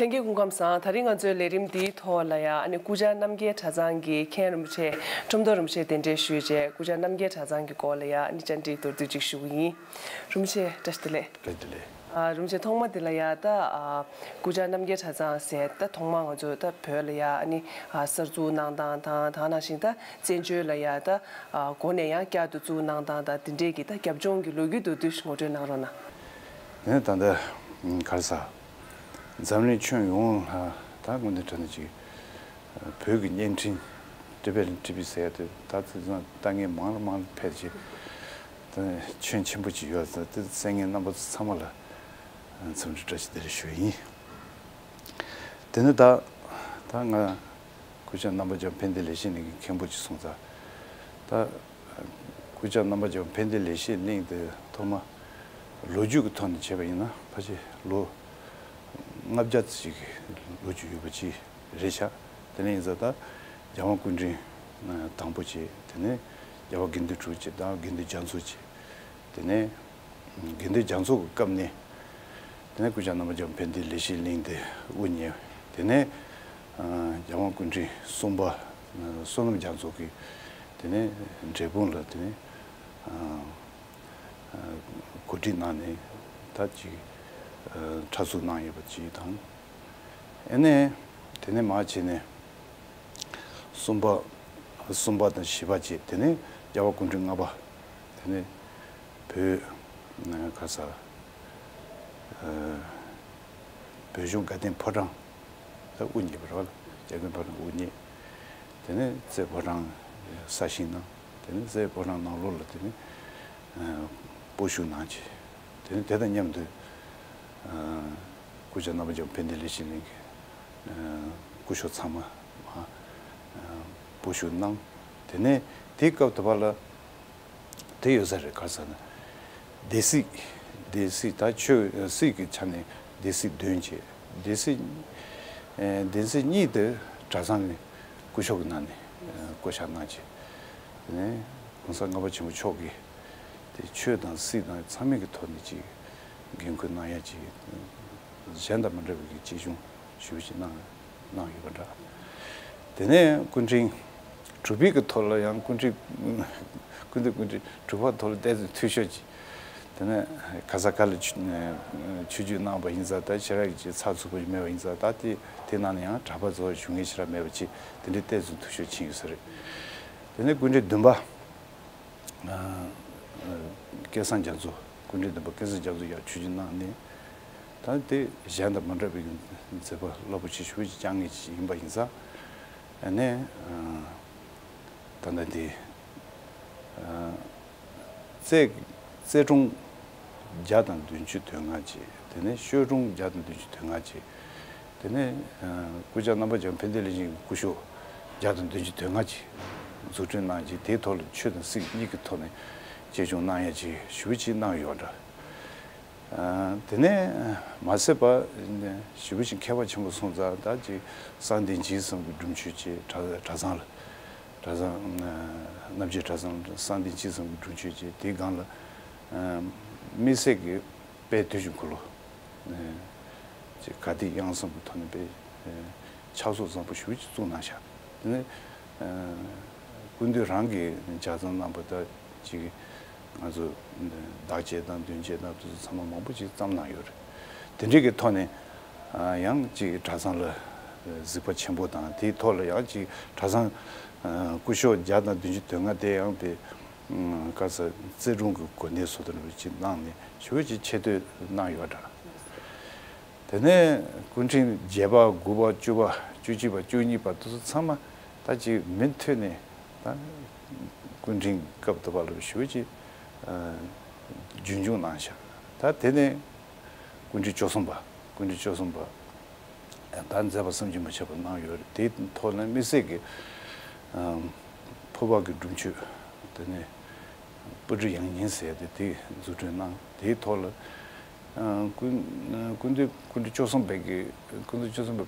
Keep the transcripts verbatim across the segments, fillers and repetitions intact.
ལྷན་རྒྱས་སྐུ་ཁམས་བཟང་། ད་རིང་ང་ཚོའི་ལས་རིམ་འདིའི་ཐོག་ལ་ཡ་ཨ་ནི་སྐུ་བཅར་རྣམ་རྒྱལ་གྲྭ་ཚང་གི་མཁན་རིན་པོ་ཆེ་ཁྲོམ་སྡོང་རིན་པོ་ཆེ་གདན་འདྲེན་ཞུས་རྗེས་སྐུ་བཅར་རྣམ་རྒྱལ་གྲྭ་ཚང་གི་སྐོར་ལ་ཡ་ཨ་ནི་བཅར་འདྲི་མདོར་བསྡུས་ཅིག་ཞུ་གི་ཡིན། རིན་པོ་ཆེ་བཀྲ་ཤིས་བདེ་ལེགས། བཀྲ་ཤིས་བདེ་ལེགས། ཨ། རིན་པོ་ཆེ་ཐོག་མ་དེ་ལ་ཡ་ད་ཨ། སྐུ་བཅར་རྣམ་རྒྱལ་གྲྭ་ཚང་ཟེར་ད་ཐོག་མ་ང་ཚོ་ད་བོད་ལ་ཡ་ཨ་ནི་ཨ། གསར་འཛུགས་གནང་སྟངས་དང་ད་ནང་བཞིན་ད་བཙན་བྱོལ་ལ་ཡ་ད་ཨ། འགོ་ནས་ཡང་བསྐྱར་དུ་བཙུགས་གནང་སྟངས་དང་དེ་འདྲས་ཀྱི་ད་རྒྱབ་ལྗོངས་ཀྱི་ལོ་རྒྱུས་མདོར་བསྡུས་ཤིག་ངོ་སྤྲོད་གནང་རོགས་གནང་། དེ་ནས་ད་ལྟ་ག་རེ་ཟ། འཛམ་གླིང་ཁྱོན་ཡོངས་ལ་ད་དངོས་གནས་དྲང་གནས་ཅིག་བོད་ཀྱི་བརྙན་འཕྲིན་ཊི་བེ་ཊན་ཊི་ཝི་ཟེར་ཡ་དེ་ད་ཚེ་བཟང་ལྟ་མཁན་མང་ལ་མང་ལ་ཕེབས་ཀྱི། ད་ཁྱོན་ཆེན་པོ་ཅིག་ཡོད་ཟེར་དེ་གསན་མཁན་རྣམ་པ་ཚང་མ་ལ་འཚམས་འདྲི་བཀྲ་ཤིས་བདེ་ལེགས་ཞུ་ཡི་ཡིན། དེ་ནས་ད་ད་ང་སྐུ་ཞབས་རྣམ་པ་ལྕམ་ཕན་བདེ་ལེགས་བཤེས་གླིང་གི་མཁན་པོ་ཅིག་སོང་ཙང་། ད་སྐུ་ཞབས་རྣམ་པ་ལྕམ་ཕན་བདེ་ལེགས་བཤེས་གླིང་དེ་ཐོག་མ་ལོ་རྒྱུས་ཀྱི་ཐོག་ནས་བྱས་པ་ཡིན་ན་ཕལ་ཆེར་ལོ་ལྔ་བརྒྱ་ཙམ་ཞིག་གི་ལོ་རྒྱུས་ཡོད་པ་ཅིག་རེད་ཤག་དེ་ནས་ཡིན་ཙང་ད་རྒྱལ་དབང་སྐུ་ཕྲེང་དང་པོ་བྱས། དེ་ནས་རྒྱལ་བ་དགེ་འདུན་དྲུག་བྱས། ད་དགེ་འདུན་རྒྱ་མཚོ་བྱས། དེ་ནས་དགེ་འདུན་རྒྱ་མཚོ་གི་སྐབས་ནས། དེ་ནས་སྐུ་ཞབས་རྣམ་པ་ལྕམ་ཕན་བདེ་ལེགས་བཤེས་གླིང་དེ་དབུ་བརྙེས། དེ་ནས་ཨ། རྒྱལ་དབང་སྐུ་ཕྲེང་གསུམ་པ་བསོད་ནམས་རྒྱ་མཚོ་གིས་དེ་ནས་འབྲས་སྤུངས་ལ་དེ་ནས་ཨ། ཨ། གོ་སྒྲིག་གནང་ནས་ད་ཅིག་ཨ། གྲྭ་བཙུགས་གནང་ཡོད་པ་ཅིག་དང་། ཨ་ནས་དེ་ནས་མར་བྱས་ནས་གསུམ་པ་གསུམ་པ་དང་བཞི་པ་བྱས། དེ་ནས་རྒྱལ་བ་སྐུ་ཕྲེང་ལྔ་པ། དེ་ནས་བོད་ཨ། ག་རེ་ཟ། ཨ། བོད་གཞུང་དགའ་ལྡན་ཕོ་བྲང་ད་དབུ་བརྙེས་པ་རེད་བ། དགའ་ལྡན་ཕོ་བྲང་དབུ་བརྙེས། དེ་ནས་རྩེ་ཕོ་བྲང་གསར་བཞེངས་གནང་། དེ་ནས་རྩེ་ཕོ་བྲང་ནང་ལོགས་ལ་དེ་ནས་ཨ། སྤོ་བཤུད་གནང་བྱས། དེ་ནས་དེ་དང་མཉམ་དུ་ཨ། སྐུ་ཞབས་རྣམ་པ་ལྕམ་ཕན་བདེ་ལེགས་བཤེས་གླིང་གི་ཨ། སྐུ་ཞབས་ཚང་མ་མར་ཨ། སྤོ་བཤུད་གནང་། དེ་ནས་དེའི་སྐབས་དུ་བ་ལ་དེ་ཡོད་ས་རེད། ག་རེ་ཟེར་ན། སྡེ་སྲིད། སྡེ་སྲིད་ད་ཆོས་སྲིད་ཀྱི་ཆ་ནས་སྡེ་སྲིད་བདུན་བྱས། སྡེ་སྲིད་ཨ། སྡེ་སྲིད་གཉིས་དེ་གྲྭ་ཚང་གི་སྐུ་ཞབས་ཀྱི་ནང་ནས་ཨ། བསྐོ་བཞག་གནང་བྱས། དེ་ནས་༸གོང་ས་ལྔ་པ་ཆེན་པོ་མཆོག་གིས་དེ་ཆོས་དང་སྲིད་དང་ཚང་མའི་གི་ཐོག་ནས་ཅིག་འགན་ཁུར་གནང་ཡ་ཅིག་གཞན་དང་མི་འདྲ་བའི་གི་གཅེས་སྐྱོང་ཞེ་པོ་ཅིག་གནང་གནང་ཡོད་པ་འདྲ། དེ་ནས་སྐུ་ཕྲེང་དྲུག་པའི་གི་ཐོག་ལ་ཡང་སྐུ་ཕྲེང་སྐུ་མདུན་སྐུ་ཕྲེང་དྲུག་པ་ཐོག་ལ་ཏོག་ཙམ་འཐུས་ཤོར་ཅིག་དེ་ནས་ག་ས་ག་ལ་ཆོས་ཆོས་བརྒྱུད་གནང་བ་ཡིན་ཙང་ད་ཞེ་དྲག་གི་ཚགས་ཚུད་པོ་མེད་པ་ཡིན་ཙང་ད་དེ་དེ་ནང་ནས་ཡང་གྲྭ་པ་ཚོ་བཞུགས་མཁན་ཞེ་དྲག་མེད་པ་ཅིག་དེ་འདྲའི་ཏོག་ཙམ་འཐུས་ཤོར་ཕྱིན་ཡོད་ས་རེད། དེ་ནས་སྐུ་ཕྲེང་བདུན་པ་ཨ། སྐལ་བཟང་རྒྱ་མཚོ། སྐུ་ཕྲེང་བདུན་པ་སྐལ་བཟང་རྒྱ་མཚོ་ཡང་ཆོས་བརྒྱུད་གནང་ནས། ད་དེ་གཞན་དང་མ་འདྲ་བའི་མཛད་པ་རླབས་པོ་ཆེ་ཞེ་པོ་ཅིག་བསྐྱངས་མཁན་ཅིག་ཡིན་པ་ཡིན་ཙང་། ཨ་ནས་ཨ། ད་ལྟ་འདི་ཨ། རྩེ་རྩེ་སྒྲུང་བརྒྱ་དང་བདུན་ཅུ་དོན་ལྔ་བྱས། དེ་ནས་ཤོད་སྒྲུང་བརྒྱ་དང་བདུན་ཅུ་དོན་ལྔ་བྱས། དེ་ནས་ཨ། སྐུ་ཞབས་རྣམ་པ་ལྕམ་ཕན་བདེ་ལེགས་བཤེས་ཀྱི་སྐུ་ཞབས་བརྒྱ་དང་བདུན་ཅུ་དོན་ལྔ་ཅིག་འཛུགས་སྐྲུན་གནང་རྗེས་དེའི་ཐོག་ལ་ཆོས་དང་སྲིད་གཉིས་ཀྱི་ཐོག་ནས་གཅེས་སྐྱོང་གནང་ཡ་ཅིག་ཞེ་པོ་ཅིག་གནང་ཡོད་འདྲ། ཨ། དེ་ནས་མ་ཟད་པ་ཞེ་པོ་ཅིག་མཁས་པ་ཆེན་པོ་སོང་ཙང་ད་ཅིག་གསང་བདེ་འཇིགས་གསུམ་གྱི་སྒྲུབ་མཆོད་ཅིག་གྲྭ་གྲྭ་ཚང་ལ་གྲྭ་ཚང་ཨ། རྣམ་རྒྱལ་གྲྭ་ཚང་ལ་གསང་བདེ་འཇིགས་གསུམ་གྱི་སྒྲུབ་མཆོད་ཅིག་དེའི་སྒང་ལ་ཨ། དམིགས་བསལ་གྱི་དཔལ་དུས་ཀྱི་འཁོར་ལོ། ཨེ། ཅེས་དགའ་བདེ་གཡང་གསུམ་གྱི་ཐོག་ནས་དཔེ་ཨེ། ཕྱག་སྲོལ་བཟང་པོ་ཞེ་པོ་ཅིག་བཙུགས་གནང་ཤག་དེ་ནས་ཨེ། སྐུ་མདུན་རང་གིས་ལྗགས་རྩོམ་གནང་པ་ལྟར་ཅིག་ང་ཚོ་བདག་བསྐྱེད་དང་མདུན་བསྐྱེད་དང་དེ་ཚོ་ཚང་མ་མང་པོ་ཅིག་བརྩམས་གནང་ཡོད་རེད། དེ་འདྲའི་གི་ཐོག་ནས་ཨ། ཡང་ཅིག་གྲྭ་ཚང་ལ་གཟིགས་པ་ཆེན་པོ་དང་དེའི་ཐོག་ལ་ཡང་ཅིག་གྲྭ་ཚང་ཨ། སྐུ་ཞབས་བརྒྱ་དང་བདུན་ཅུ་དོན་ལྔ་དེ་ཡང་དཔེ། ཨ། ག་རེ་ཟ། རྩེ་སྒྲུང་གི་གོ་གནས་བཟོ་ལྟ་བུ་ཅིག་གནང་ནས་ཞེ་པོ་ཅིག་ཆེ་བསྟོད་གནང་ཡོད་འདྲ། དེ་ནས་སྐུ་ཕྲེང་བརྒྱད་པ་དགུ་པ་བཅུ་པ་བཅུ་གཅིག་པ་བཅུ་གཉིས་པ་དེ་ཚོ་ཚང་མ་ད་ཅིག་མུ་མཐུད་ནས་ད་སྐུ་ཕྲེང་སྐབས་དུ་བ་ལ་ཞེ་པོ་ཅིག་ཨ། རྒྱུན་སྐྱོང་གནང་ཤག་ད་དེ་ནས་སྐུ་ཕྲེང་བཅུ་གསུམ་པ་སྐུ་ཕྲེང་བཅུ་གསུམ་པ། ད་མཛད་པ་བསམ་གྱིས་མི་ཁྱབ་པ་གནང་ཡོད་རེད། དེའི་ཐོག་ནས་དམིགས་བསལ་གྱི་ཨ། ཕུར་པ་གི་སྒྲུབ་མཆོད་དེ་ནས་པུ་ཊི་ཡང་སྙིང་ཟེར་ཏེ་དེ་འཛུགས་སྐྲུན་གནང་། དེའི་ཐོག་ལ་ཨ། སྐུ་སྐུ་མདུན་སྐུ་ཕྲེང་བཅུ་གསུམ་པའི་གི་སྐུ་མདུན་བཅུ་གསུམ་པ་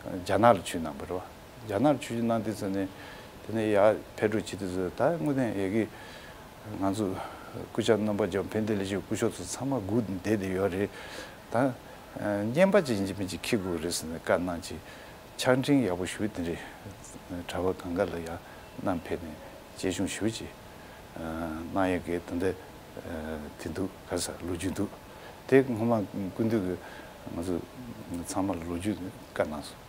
རྒྱ་ནག་ལ་ཆིབས་གནང་བ་རེད་བ། རྒྱ་ནག་ལ་ཆིབས་གནང་དུས་ཙམ་ནས་དེ་ནས་ཡར་ཕེབས་འགྲོ་བྱེད་དུས་ཙམ་ད་དངོས་གནས་ཡ་གི་ང་ཚོ་སྐུ་ཞབས་རྣམ་པ་ལྕམ་ཕན་བདེ་ལེགས་བཤེས་སྐུ་ཞབས་ཚོ་ཚང་མ་སྒུག་བསྡད་དེ་ཡོད་རེད། ད་ བརྙན་པ་ཅིག་ཡིན་གཅིག་མིན་གཅིག་འཁྱེར་དགོས་རེད་ཟེར་ནས་བཀའ་གནང་ཅིག་ཕྱག་འཕྲིན་ཡག་པོ་ཞུ་དེ་འདྲའི་གྲྭ་པ་གང་ག་ལ་ཡང་བསྣམས་ཕེབས་ནས་གཅེས་སྐྱོང་ཞུ་ཅིག་གནང་ཡག་གི་དེ་འདྲ་དེ་འདུག་ག་ས་ལོ་རྒྱུས་འདུག་དེ་སྔོན་མ་སྐུ་མདུན་གྱིས་ང་ཚོ་ཚང་མ་ལ་ལོ་རྒྱུས་བཀའ་གནང་སོང་།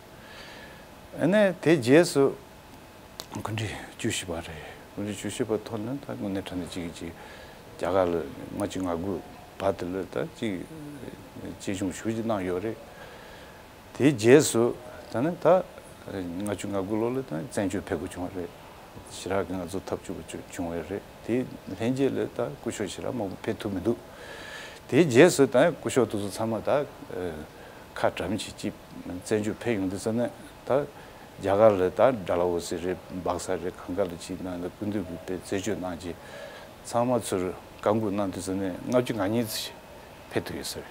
ཨ་ནས་དེ་རྗེས་སུ། གོ་སྒྲིག་བཅུ་བཞི་པ་རེད། གོ་སྒྲིག་བཅུ་བཞི་པ་ཐོག་ནས་ད་དངོས་གནས་དྲང་གནས་གཅིག་གིས་གཅིག་རྒྱ་གར་ལ་ལྔ་བཅུ་ང་དགུ་བར་དུ་ལ་ད་གཅིག་གཅེས་སྐྱོང་ཞུ་ཅིག་གནང་ཡོད་རེད། དེའི་རྗེས་སུ་ད་ནི་ད་ལྔ་བཅུ་ང་དགུ་ལོ་ལ་ད་བཙན་བྱོལ་ཕེབས་དགོས་བྱུང་བ་རེད། ཞེ་དྲག་གི་ང་ཚོ་འཐབ་བཅུག་དགོས་བྱུང་བ་རེད། དེའི་ལྷན་རྒྱས་ལ་ད་སྐུ་ཞབས་ཞེ་དྲག་མང་པོ་ཕེབས་ཐུབ་མི་འདུག་དེའི་རྗེས་སུ་ད་སྐུ་ཞབས་དེ་ཚོ་ཚང་མ་ད་ཁ་གྲམ་བྱེད་ཅིག་བཙན་བྱོལ་ཕེབས་ཡོང་དུས་ཙ་ནས་ད། རྒྱ་གར་ལ་ད་ཌལ་ཧོ་སི་རེད། སྦག་ས་རེད། གང་ག་ལ་ཅིག་གནང་ནས་སྐུ་མདུན་གྱིས་དཔེ་རྩད་གཅོད་གནང་རྗེས་ཚང་མ་ཚུར་བཀའ་འགུག་གནང་དུས་ཙ་ནས་ལྔ་བཅུ་ང་གཉིས་ཙམ་ཞིག་ཕེབས་ཐུབ་ཡོད་ས་རེད།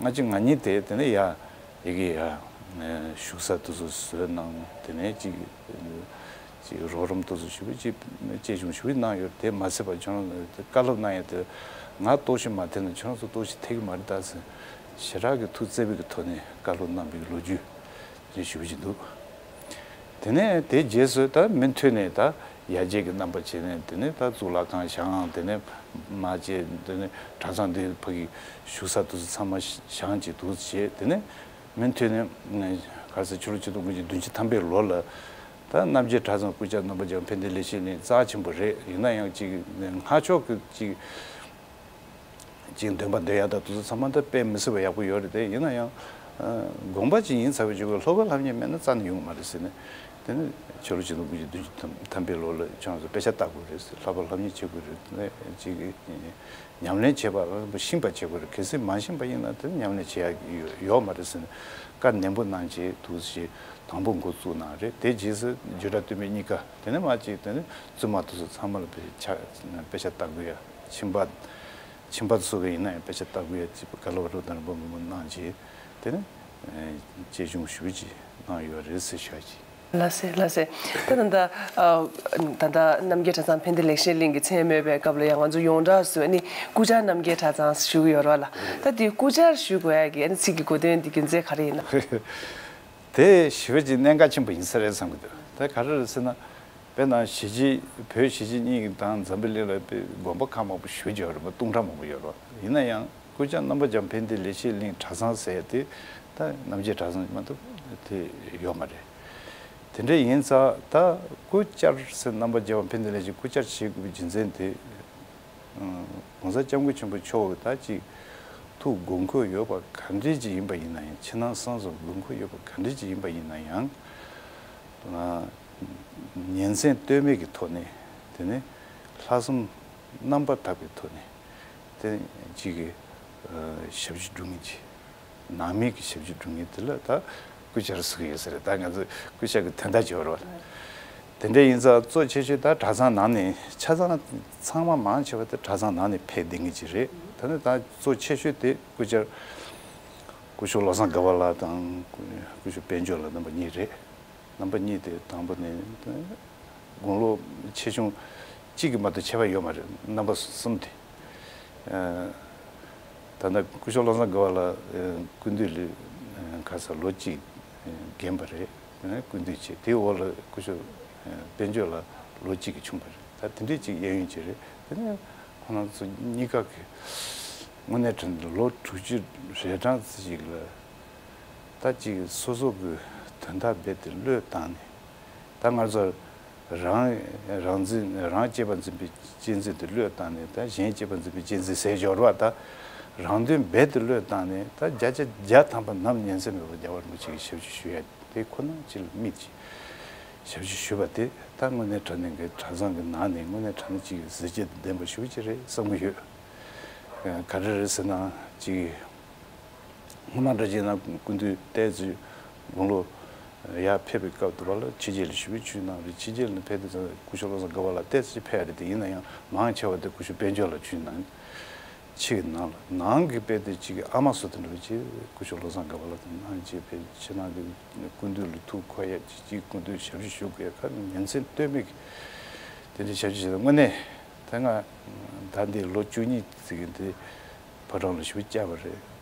ལྔ་བཅུ་ང་གཉིས་དེ་དེ་ནས་ཡ་ཡི་གེ་ཡ་བཞུགས་ས་དེ་ཚོ་བཟོས་གནང་དེ་ནས་ཅིག་ཅིག་རོགས་རམ་དེ་ཚོ་ཞུ་བ་ཅིག་གཅེས་སྐྱོང་ཞུ་བ་གནང་ཡོད། དེ་མ་ཟད་པ་ཁྱོད་རང་ཚོ་བཀའ་སློབ་གནང་ཡ་དེ་ང་ལྟོགས་ཤི་མ་ཐེབས་ན་ཁྱོད་རང་ཚོ་ལྟོགས་ཤི་ཐེབས་ཀྱི་མ་རེད་ད་ཟེར་ཞེ་དྲག་གི་ཐུགས་བརྩེ་བའི་གི་ཐོག་ནས་བཀའ་སློབ་གནང་བའི་ལོ་རྒྱུས། རེ་ཞུ་གི་འདུག་དེ་ནས་དེ་རྗེས་སུ་ད་མུ་མཐུད་ནས་ད་ཡར་རྒྱས་ཀྱི་རྣམ་པ་བྱས་ནས་དེ་ནས་ད་གཙུག་ལག་ཁང་བཞེངས། དེ་ནས་མ་བྱས་དེ་ནས་གྲྭ་ཚང་འདི་ཕ་གི་བཞུགས་ས་དེ་ཚོ་ཚང་མ་བཞེངས་ཅིག་འདུག་བྱས། དེ་ནས་མུ་མཐུད་ནས་ག་རེ་ཟེར་ཕྱི་ལོ་ཆིག་སྟོང་དགུ་བརྒྱ་བདུན་ཅུ་ཐམ་པའི་ལོ་ལ་ད་རྣམ་རྒྱལ་གྲྭ་ཚང་སྐུ་བཅར་རྣམ་པ་རྒྱལ་བ་ཕན་བདེ་ལེགས་བཤད་གླིང་རྩ་ཆེན་པོ་རེད། ཡིན་ན་ཡང་ཅིག་སྔགས་ཕྱོགས་ཀྱི་ཅིག་ཅིག་འདོན་པ་འདོན་ཡག་དང་དེ་ཚོ་ཚང་མ་ད་དཔེ་མི་སྲིད་པ་ཡག་པོ་ཡོད་རེད། དེ་ཡིན་ན་ཡང་དགོངས་པ་ཅིག་ཡིན་ཚར་བའི་རྗེས་ལ་སློབ་དཔོན་སློབ་གཉེར་མེད་ན་རྩ་ནས་ཡོང་གི་མ་རེད་ཟེར་ནས། དེ་ནི་ཕྱི་ལོ་ཆིག་སྟོང་དགུ་བརྒྱ་བདུན་ཅུ་ཐམ་པའི་ལོ་ལ་ཁྱོད་ཚོ་དཔེ་ཆ་ལྟ་དགོས་རེད་ཟེར། སློབ་དཔོན་སློབ་གཉེར་བྱེད་དགོས་རེད། དེ་ནས་ཅིག་ཉམས་ལེན་བྱེད་པ་ཤེས་པ་བྱེད་དགོས་རེད། གལ་སྲིད་མ་ཤེས་པ་ཡིན་ན་དེ་ཉམས་ལེན་བྱེད་ཡག་ཡོད་མ་རེད་ཟེར་ནས་བཀའ་ནན་པོ་གནང་རྗེས་དུས་ཚོད་དང་པོ་འགོ་བཙུགས་གནང་རེད། དེ་རྗེས་སུ་བརྒྱུད་གྲྭ་སྟོད་སྨད་གཉིས་ཀ་དེ་ནས་མ་ཅིག་དེ་ནས་བཙུན་མ་དེ་ཚོ་ཚང་མ་ལ་དཔེ་ཆ་དཔེ་ཆ་ལྟ་དགོས་ཡ། ཁྱིམ་པ། ཁྱིམ་པ་ཚོ་གི་ཡིན་ན་ཡང་དཔེ་ཆ་ལྟ་དགོས་ཡ་ཅིག་བཀའ་སློབ་རབ་དང་རིམ་པ་མང་པོ་གནང་རྗེས་དེ་ནས་གཅེས་སྐྱོང་ཞུ་ཅིག་གནང་ཡོད་རེད་ཟེར་ཤག་ཅིག་ལགས་སེ་ལགས་སེ། ད་ད་ད་ད་ད་རྣམ་རྒྱལ་གྲྭ་ཚང་ཕན་བདེ་ལེགས་བཤད་གླིང་གི་མཚན་སྨོས་པའི་སྐབས་ལ་ཡང་ང་ཚོ་ཡོངས་གྲགས་སུ་ཨ་ནི་སྐུ་བཅར་རྣམ་རྒྱལ་གྲྭ་ཚང་ཞུ་གི་ཡོད་རེད་བ་ལ། ད་དེ་སྐུ་བཅར་ཞུ་དགོས་ཡ་གི་ཨ་ནི་ཚིག་གི་གོ་དོན་དེ་རྒྱུ་མཚན་ག་རེ་ཡིན་ན། དེ་ཞི་བ་ཅིག་གནད་འགག་ཆེན་པོ་ཡིན་ས་རེད་བསམ་གི་འདུག་དེ་ག་རེ་རེད་ཟེར་ན། དཔེར་ན་གཞིས་བྱེས་བོད་གཞིས་བྱེས་གཉིས་ཀྱི་དང་འཛམ་བུ་གླིང་ལ་དཔེ་དགོན་པ་ཁག་མང་པོ་ཞེ་པོ་ཅིག་ཡོད་རེད་པ། སྟོང་ཕྲག་མང་པོ་ཡོད་རེད་པ། ཡིན་ན་ཡང་སྐུ་བཅར་རྣམ་པ་རྒྱལ་བ་ཕན་བདེ་ལེགས་བཤད་གླིང་གྲྭ་ཚང་ཟེར་ཡ་དེ་ད་རྣམ་རྒྱལ་གྲྭ་ཚང་མ་གཏོགས་དེ་ཡོད་མ་རེད། དེ་འདྲ་ཡིན་ཙང་ད་སྐུ་བཅར་ཟེར་རྣམ་པ་རྒྱལ་བ་ཕན་བདེ་ལེགས་བཤད་སྐུ་བཅར་བྱེད་དགོས་པའི་རྒྱུ་མཚན་དེ། གོང་ས་སྐྱབས་མགོན་ཆེན་པོ་མཆོག་གིས་ད་ཅིག་ཐུགས་དགོངས་ཁོག་ཡོད་པ་ག་འདྲས་ཅིག་ཡིན་པ་ཡིན་ན་ཡང་། ཕྱི་ནང་གསང་གསུམ་དགོངས་ཁོག་ཡོད་པ་ག་འདྲས་ཅིག་ཡིན་པ་ཡིན་ན་ཡང་། ཉིན་མཚན་ལྟོས་མེད་ཀྱི་ཐོག་ནས་དེ་ནས་ལྷག་བསམ་རྣམ་པར་དག་པའི་ཐོག་ནས་དེ་ཅིག་གི་ཞབས་ཕྱི་སྒྲུབ་མཁན་ཅིག་ནང་མི་གི་ཞབས་ཕྱི་སྒྲུབ་མཁན་དེ་ལ་ད་སྐུ་བཅར་ཟེར་གྱི་ཡོད་ས་རེད། ད་ང་ཚོས་སྐུ་བཅར་གྱི་དོན་དག་ཅིག་ཡོད་རེད་བ། དེ་འདྲ་ཡིན་ཙང་གཙོ་ཆེ་ཤོས་ད་གྲྭ་ཚང་ནང་ནས་ཆ་ཚང་ཚང་མ་མང་ཆེ་བ་དེ་གྲྭ་ཚང་ནང་ནས་ཕེབས་བསྡད་མཁན་ཅིག་རེད། ད་ནི་ད་གཙོ་ཆེ་ཤོས་དེ་སྐུ་བཅར་སྐུ་ཞབས་བློ་བཟང་དགའ་བ་ལགས་དང་སྐུ་ཞབས་དཔལ་འབྱོར་ལགས་རྣམ་པ་གཉིས་རེད། རྣམ་པ་གཉིས་དེ་དང་པོ་ནས་དགུང་ལོ་ཆེ་ཆུང་གཅིག་གི་མ་གཏོགས་ཁྱད་པར་ཡོད་མ་རེད། རྣམ་པ་གསུམ་དེ། ད་ལྟ་སྐུ་ཞབས་བློ་བཟང་དགའ་བ་ལགས་སྐུ་མདུན་ལ་ཁ་ས་ལོ་གཅིག་རྒན་པ་རེད། སྐུ་མདུན་བྱས། དེའི་འོག་ལ་སྐུ་ཞབས་དཔལ་འབྱོར་ལགས་ལོ་གཅིག་གི་ཆུང་བ་རེད། ད་དེ་འདྲས་ཅིག་གཡས་གཡོན་ཅིག་རེད། དེ་ནས་ཁོང་རྣམ་ཚོ་གཉིས་ཀ་གི་དངོས་གནས་དྲང་གནས་ལོ་དྲུག་ཅུ་རེ་གྲངས་ཙམ་ཞིག་ལ། ད་ཅིག་སོ་སོ་གི་དོན་དག་རྦད་དེ་བློས་བཏང་ནས། ད་ང་ཚོ་རང་རང་འཛིན་རང་གཅེས་པར་འཛིན་པའི་གཅེས་འཛིན་དེ་བློས་བཏང་ནས། ད་གཞན་གཅེས་པར་འཛིན་པའི་གཅེས་འཛིན་ཟེར་སྦྱོར་བ། ད་རང་དོན་རྦད་དེ་བློས་བཏང་ནས། ད་བརྒྱ་ཆ་བརྒྱ་ཐམ་པ་ནམ་ཉིན་མཚན་མེད་པར་རྒྱལ་བ་རིན་པོ་ཆེ་གི་ཞབས་ཕྱི་ཞུ་ཡ་དེ་ཁོ་ན་ཅིག་ལ་དམིགས་ཀྱིས་ཞབས་ཕྱི་ཞུས་པ་དེ། ད་དངོས་གནས་དྲང་གནས་ཀྱི་གྲྭ་ཚང་གི་ནང་ནས་དངོས་གནས་དྲང་གནས་ཅིག་གཟི་བརྗིད་ལྡན་པ་ཞེ་པོ་ཅིག་རེད་བསམ་གྱི་ཡོད། ག་རེ་རེད་ཟེར་ན་ཅིག་སྔོན་མ་འདྲ་བྱས་ན་སྐུ་མདུན་ཏོག་ཙམ་དགུང་ལོ་ཡར་ཕེབས་པའི་སྐབས་དུ་བ་ལ་ཕྱི་རྒྱལ་ལ་ཞུ་བའི་ཆོས་གནང་རེད། ཕྱི་རྒྱལ་ལ་ཕེབས་དུས་ཙང་སྐུ་ཞབས་བློ་བཟང་དགའ་བ་ལགས་ཏོག་ཙམ་ཕེབས་རེད། དེ་ཡིན་ན་ཡང་མང་ཆེ་བ་དེ་སྐུ་ཞབས་དཔལ་འབྱོར་ལགས་ཆོས་གནང་། ཕྱི་གི་ནང་ལ། ནང་གི་དཔེ་དེ་གཅིག་གི་ཨ་མ་བཟོ་དེ་འདྲ་བ་ཅིག་སྐུ་ཞབས་བློ་བཟང་དགའ་བ་ལགས་དང་ནང་གཅིག་ཕེབས། ཕྱི་ནང་གི་སྐུ་མདུན་ལ་ཐུགས་འཁོར་ཡ་ཅིག་གཅིག་སྐུ་མདུན་ཞབས་ཕྱི་ཞུ་དགོས་ཡ་ཁ་ཉིན་མཚན་ལྟོས་མེད་ཀྱི་དེ་འདྲའི་ཞབས་ཕྱི་བྱེད། དངོས་གནས་ད་ང་ད་འདི་ལོ་བཅུ་གཉིས་ཙམ་གྱི་འདི་ཕོ་བྲང་ལ་ཞུ་བཅར་བ་རེད།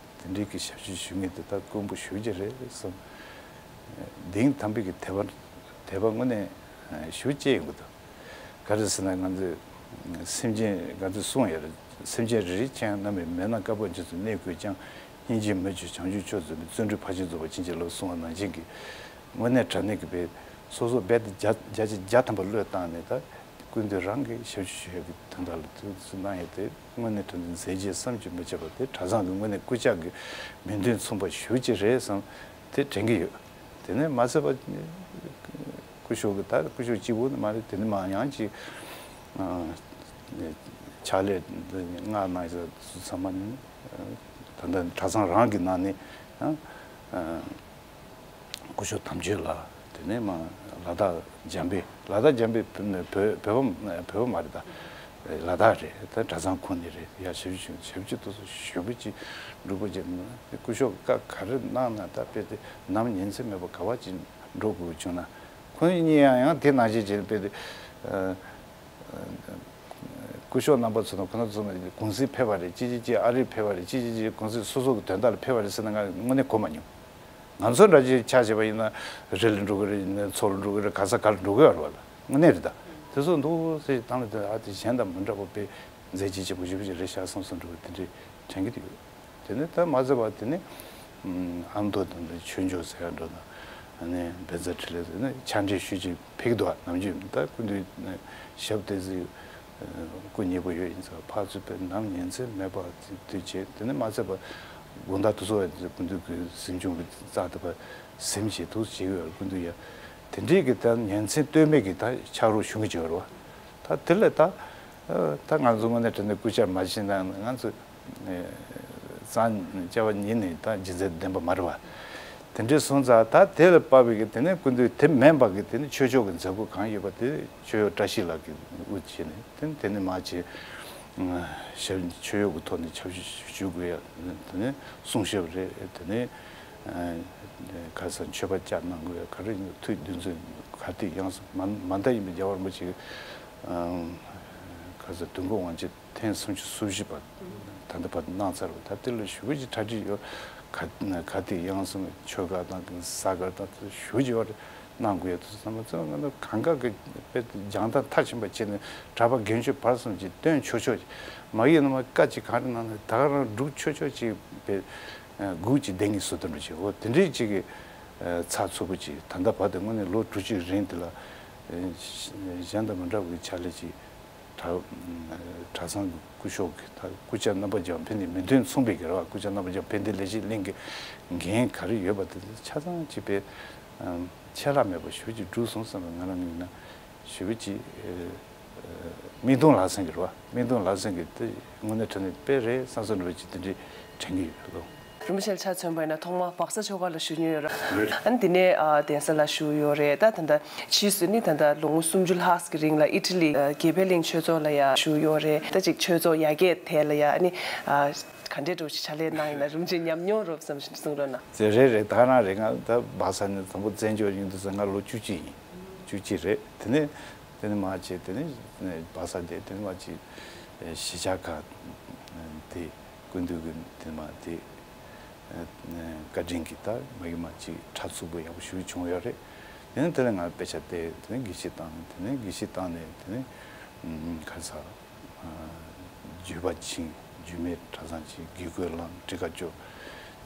དེ་འདྲའི་གི་ཞབས་ཕྱི་ཞུ་མཁན་དེ་དག་དཀོན་པོ་ཞེ་པོ་ཅིག་རེད་བསམ། གདེང་དམ་པའི་གི་དད་པ་དད་པ་དངོས་གནས་ཞེ་པོ་སྐྱེ་ཡོང་གི་འདུག་ག་རེ་ཟེར་ན་ང་ཚོས་སེམས་ཅན་ག་ཚོད་གསུངས་ཡོད་རེད། སེམས་ཅན་རེ་རེ་ཅན་རྣམས་མེད་ན་དཀར་པོ་རྗེས་སུ་གནས་དགོས་ཀྱང་། སྙིང་རྗེ་མོས་གུས་བྱང་ཆུབ་མཆོག་འཛིན་པའི། བརྩོན་འགྲུས་ཕར་ཕྱིན་རྫོགས་པར་བྱིན་གྱིས་རློབས་གསུངས་པ་ནང་བཞིན་གྱི་དངོས་གནས་དྲང་གནས་ཀྱི་དཔེ་སོ་སོ་རྦད་དེ་བརྒྱ་བརྒྱ་ཆ་བརྒྱ་ཐམ་པ་བློས་བཏང་ནས། ད་སྐུ་མདུན་རང་གི་ཞབས་ཕྱི་ཞུ་ཡག་གི་དོན་དག་ལ་ཐུགས་སུ་གནང་ཡོད་དེ། དངོས་གནས་དྲང་གནས་མཛད་རྗེས་བསམ་གྱིས་མི་ཁྱབ་པ་དེ། གྲྭ་ཚང་གི་དངོས་གནས་སྐུ་ཕྱག་གི་མིང་དོན་མཚུངས་པ་ཞེ་པོ་ཅིག་རེད་བསམ་དེ་དྲན་གྱི་ཡོད། དེ་ནས་མ་ཟད་པ་སྐུ་ཞབས་ཀྱི་ད་སྐུ་ཞབས་གཅིག་པུ་ནི་མ་རེད། དེ་ནི་མ་ཡང་ཅིག་ཕྱག་ལས་སྔར་གནང་ཡག་ཚང་མ་ནི་ད་ལྟ་གྲྭ་ཚང་རང་གི་ནང་ནས་སྐུ་ཞབས་དམ་ཆོས་ལགས། དེ་ནས་མ་ལ་དྭགས་འཇམ་དཔལ། ལ་དྭགས་འཇམ་དཔལ་བོད་བོད་པ་བོད་པ་མ་རེད། ད་ལ་དྭགས་རེད། ད་གྲྭ་ཚང་ཁོངས་ནས་རེད། ཡ་ཞབས་ཕྱི་ཞུ་ཞབས་ཕྱི་ཏོག་ཙམ་ཞུ་བ་ཅིག་འགྲུབ་པ་ཅིག་ན། སྐུ་ཞབས་བཀའ་ག་རེ་གནང་ན་ད་དཔེ་དེ་ནམ་ཉིན་མཚན་མེད་པར་ག་བ་ཅིག་འགྲོ་དགོས་བྱུང་ན། ཁོང་གཉིས་ཡང་ཡང་དེ་ནང་བཞིན་བྱས་ནས་དཔེ་དེ། སྐུ་ཞབས་རྣམ་པ་ཚོ་དང་ཁོ་ན་ཚོ་གུང་སེང་ཕེབས་པ་རེད། ཅི་ཅི་ཅི་ཨ་རིར་ཕེབས་པ་རེད། ཅི་ཅི་ཅི་གུང་སེང་སོ་སོ་གི་དོན་དག་ལ་ཕེབས་པ་རེད་ཟེར་ན་ང་དངོས་གནས་གོ་མ་མྱོང་། ང་ཚོ་འདྲ་ཅིག་ཆ་བཞག་པ་ཡིན་ན་རི་ལ་འགྲོ་གི་རེད། མཚོ་ལ་འགྲོ་གི་རེད། ག་ས་ག་ལ་འགྲོ་གི་ཡོད་རེད་བ་ལ། དངོས་གནས་རེད་ད། དེ་ཚོ་འདུག་སེ་བཏང་ལ་དེ་ཨ་དེ་གཞན་དང་མི་འདྲ་བ་དཔེ་མཛད་རྗེས་ཆེན་པོ་ཞེ་པོ་ཅིག་རེད་ཤག་བསམ་བསམ་འགྲོ་གི་དེ་འདྲའི་དྲན་གྱི་འདུག་དེ་ནས་ད་མ་ཟད་པ་དེ་ནས་ཨ་མདོ་དང་ཆོས་འབྱོར་ཟེར་ཡ་འགྲོ་དང་། ཨ་ནི་བཛྲ་ཊཱི་ལ་ཟེར་ནས་ཕྱག་འབྲེལ་ཞུ་ཅིག་ཕེབས་ཀྱི་འདུག་ནམ་རྒྱུན་ད་སྐུ་མདུན་ཞབས་བསྟན་འཛིན་སྐུ་མཉེས་པོ་ཡོད་ཡིན་ཙང་ཕར་ཚུར་དཔེ་ནམ་ཉིན་མཚན་མེད་པར་དུས་བྱས། དེ་ནས་མ་ཟད་པ་དགོང་དག་དུས་ཚོད་སྐུ་མདུན་གྱི་གཟིམ་ཆུང་གི་རྩ་དེ་པར་གཟིམ་བྱས་འདུག་བྱེད་ཀྱི་ཡོད། སྐུ་མདུན་ཡ་དེ་འདྲའི་གི་ད་ཉིན་མཚན་ལྟོས་མེད་ཀྱི་ད་ཕྱག་རོགས་ཞུ་གི་བྱེད་ཀྱི་ཡོད་རེད་བ། ད་དེ་ལས་ད་ད་ང་ཚོ་དངོས་གནས་དྲང་གནས་སྐུ་ཕྱག་མ་ཕྱིན་ན་ང་ཚོ་གཙང་སྐྱ་བ་ཉིད་ནས་ད་རྗེས་འཛིན་ལྡན་པ་མ་རེད་བ། དེ་འདྲའི་སོང་ཙང་ད་དེ་ལ་དཔག་པའི་གི་དེ་ནས་སྐུ་མདུན་དེ་མིན་པ་གི་དེ་ནས་ཆོས་ཕྱོགས་ཀྱི་མཛད་སྒོ་གང་ཡོད་པ་དེ་ཆོས་གཡོག་བཀྲ་ཤིས་ལགས་ཀྱིས་དབུ་བྱས་ནས་དེ་ནས་དེ་ནས་མ་བྱས་ཞབས་ཆོས་གཡོག་གི་ཐོག་ནས་ཆབ་ཞུ་ཞུ་དགོས་ཡ། དེ་ནས་གསུང་ཞབས་རེད། དེ་ནས་ཁ་སང་མཆོད་པ་བཅར་གནང་དགོས་ཡ། ག་རེ་ཐུགས་འདུན་ཚོད་ག་དུས་ཡང་མ་མ་མཐའ་ཡིན་པའི་རྒྱལ་བ་རིན་པོ་ཆེ་གི་ཁ་སང་དུས་འཁོར་དབང་ཆེན་ཐེངས་སུམ་ཅུ་སོ་བཞི་པ་ད་ལྟ་བར་དུ་གནང་ཚར་བ། ད་དེ་ལ་ཞུ་བ་ཅིག་གྲ་སྒྲིག་ཡོད། ག་ག་དེ་ཡང་སོང་ཆོས་སྒར་དང་གཟའ་སྒར་དང་ཞུ་བ་ཅིག་ཡོད་རེད། གནང་དགོས་ཡ་དུ་བསམ་པ་ཚོ་ང་ཚོ་གང་ག་གི་དཔེ་སྦྱང་ཐག་མཐའ་ཕྱིན་པ་བྱས་ནས་གྲྭ་པ་རྒན་གཞོན་བར་གསུམ་གྱིས་བཏོན་ཆོག་ཆོག་ཅིག་མ་ཡིན་ན་མ་བཀའ་ཅིག་གང་རེ་གནང་ན་ད་ག་རང་སྒྲུབ་ཆོག་ཆོག་ཅིག་དཔེ་སྒུག་ཅིག་བསྡད་ངེས་སུ་དོན་འགྲོ་ཅིག་འོ་དེ་འདྲའི་ཅིག་གི་ཚགས་ཚུད་པོ་ཅིག་ད་ལྟ་བར་དུ་དངོས་གནས་ལོ་དྲུག་ཅུའི་རིང་དེ་ལ་གཞན་དང་མི་འདྲ་བའི་ཕྱག་ལས་ཅིག་གྲྭ་གྲྭ་ཚང་གི་སྐུ་ཞབས་ཀྱི་ད་སྐུ་བཅར་རྣམ་པ་རྒྱལ་བ་ཕན་བདེ་མིང་དོན་མཚུངས་པའི་གི་རེད་བ། སྐུ་བཅར་རྣམ་པ་རྒྱལ་བ་ཕན་བདེ་ལས་བྱེད་གླིང་གི་འགན་ག་རེ་ཡོད་པ་དེ་ཆ་ཚང་ཅིག་དཔེ་ཆད་ལྷག་མེད་པར་ཞུ་ཅིག་བསྒྲུབས་སོང་བསམ་པའི་ང་རང་ཡིན་ན་ཞུ་བ་ཅིག་མིག་མཐོང་ལག་ཟིན་གི་རེད་བ། མིག་མཐོང་ལག་ཟིན་གི་དེ་དངོས་གནས་དྲང་གནས་དཔེ་རེད་བསམ་བསམ་འདྲ་བ་ཅིག་དེ་འདྲའི་དྲན་གི་ཡོད་ལོ། རིན་པོ་ཆེ་ལ་ཆ་མཚོན་པ་ཡིན་ན་ཐོག་མར་སྦག་ས་ཆོས་སྒར་ལ་ཞུགས་མྱོང་ཡོད་ར། ཨ་ནི་དེ་ནས་ཨ་གདན་ས་ལ་ཞུགས་ཡོད་རེད། ད་ད་ལྟ་ཕྱིས་སུ་ནི་ད་ལྟ་ལོ་ངོ་སུམ་ཅུ་ལྷག་གི་རིང་ལ་ཨི་ཊ་ལི་ཨ་དགེ་འཕེལ་གླིང་ཆོས་ཚོགས་ལ་ཡང་ཞུགས་ཡོད་རེད། ད་ཅིག་ཆོས་ཚོགས་ཡར་རྒྱས་ཐད་ལ་ཡང་ཨ་ནི་ཨ་ག་འདྲས་འགྲོ་ཞིག་ཕྱག་ལས་གནང་ཡིན་ན་རིན་པོ་ཆེ་ཉམས་མྱོང་རོབ་བསམ་བཞིན་གསུང་རོགས་གནང་། དེ་རེད་རེད། ད་ག་རང་རེད། ང་ད་སྦག་ས་ནས་དང་པོ་བཙན་བྱོལ་ཡོང་དུས་ཙང་ང་ལོ་བཅུ་གཅིག་ཡིན། བཅུ་གཅིག་རེད། དེ་ནས་དེ་ནས་མར་བྱས་དེ་ནས་སྦག་ས་བསྡད་དེ་ནས་མར་བྱས་གཞིས་ཆགས་ཁག་དེ། སྐུ་མདུན་གྱི་དེ་མ་དེ་བཀའ་དྲིན་གྱིས་ད་མ་གི་མ་ཅིག་གྲྭ་ཚུགས་པ་ཡག་པོ་ཞིག་བྱུང་ཡོད་རེད། དེ་ནས་དེ་ལ་ང་དཔེ་ཆ་བལྟས། དེ་ནས་དགེ་བཤེས་བཏང་། དེ་ནས་དགེ་བཤེས་བཏང་ནས་དེ་ནས་ག་ས་བརྒྱུད་པ་ཕྱིན། རྒྱུད་སྨད་གྲྭ་ཚང་ཕྱིན། དགེ་བསྐོས་བླངས། ཊཱི་ཀ་སྐྱོར།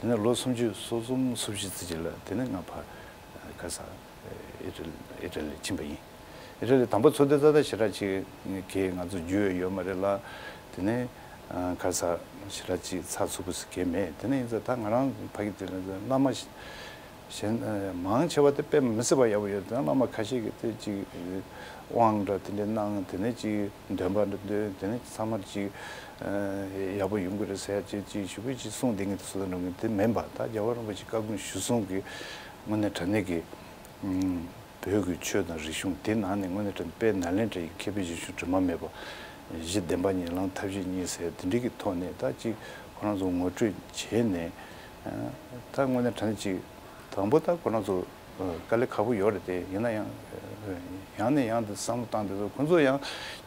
དེ་ནས་ལོ་སུམ་ཅུ་སོ་གསུམ་སོ་བཞི་ཙམ་ཅིག་ལ་དེ་ནས་ང་ཕར་ག་ས་ཨི་ཊ་ལི་ཨི་ཊ་ལི་ཕྱིན་པ་ཡིན། ཨི་ཊ་ལི་དང་པོ་ཚུར་སྡོད་ཙང་ད་ཞེ་དྲག་ཅིག་གི་ང་ཚོ་རྒྱུས་ཡོད་མ་རེད་ལ། དེ་ནས་ཨ་ག་ས་ཞེ་དྲག་ཅིག་ཚགས་ཚུད་པོ་ཞིག་གང་མེད། དེ་ནས་ཡིན་ཙང་ད་ང་རང་ཕ་གི་དེ་ལ་བླ་མ་གཞན་མང་ཆེ་བ་དེ་དཔེ་མི་སྲིད་པ་ཡག་པོ་ཡོད། དེ་བླ་མ་ཁ་ཤས་ཀྱིས་དེ་ཅིག་དབང་འདྲ་དེ་འདྲ་གནང་། དེ་ནས་ཅིག་འདོན་པ་འདྲ་འདོན། དེ་ནས་ཚང་མར་ཅིག་ཡག་པོ་ཡོང་གི་རེད་ཟེར་ཡ་ཅིག་ཅིག་ཞུ་བོ་ཅིག་གསུངས་བསྡད་མཁན་དེ་ཚོ་དང་འགྲོ་མཁན་དེ་མིན་པ། ད་རྒྱལ་བ་རིན་པོ་ཆེ་བཀའ་དགོངས་གཞིར་བཟུང་གི་དངོས་གནས་དྲང་གནས་ཀྱི་བོད་ཀྱི་ཆོས་དང་རིག་གཞུང་དེ་ནང་ནས་དངོས་གནས་དྲང་གནས་དཔལ་ནཱ་ལེནྡྲ་ཡི་མཁས་པའི་གཞིར་བཞུགས་དྲི་མ་མེད་པ་གཞི་བདེན་པ་གཉིས་ལམ་ཐབས་ཤེས་གཉིས་ཟེར་དེ་འདྲའི་གི་ཐོག་ནས་ད་ཅིག་ཁོ་རང་ཚོ་ངོ་སྤྲོད་བྱས་ནས། ད་དངོས་གནས་དྲང་གནས་ཅིག་དང་པོ་ད་ཁོ་རང་ཚོ་དཀའ་ལས་ཁག་པོ་ཡོད་རེད་དེ། ཡིན་ན་ཡང་ཡང་ནས་ཡང་དུ་བསམ་བློ་བཏང་དེ་ཚོ་ཁོ་ཚོ་ཡང་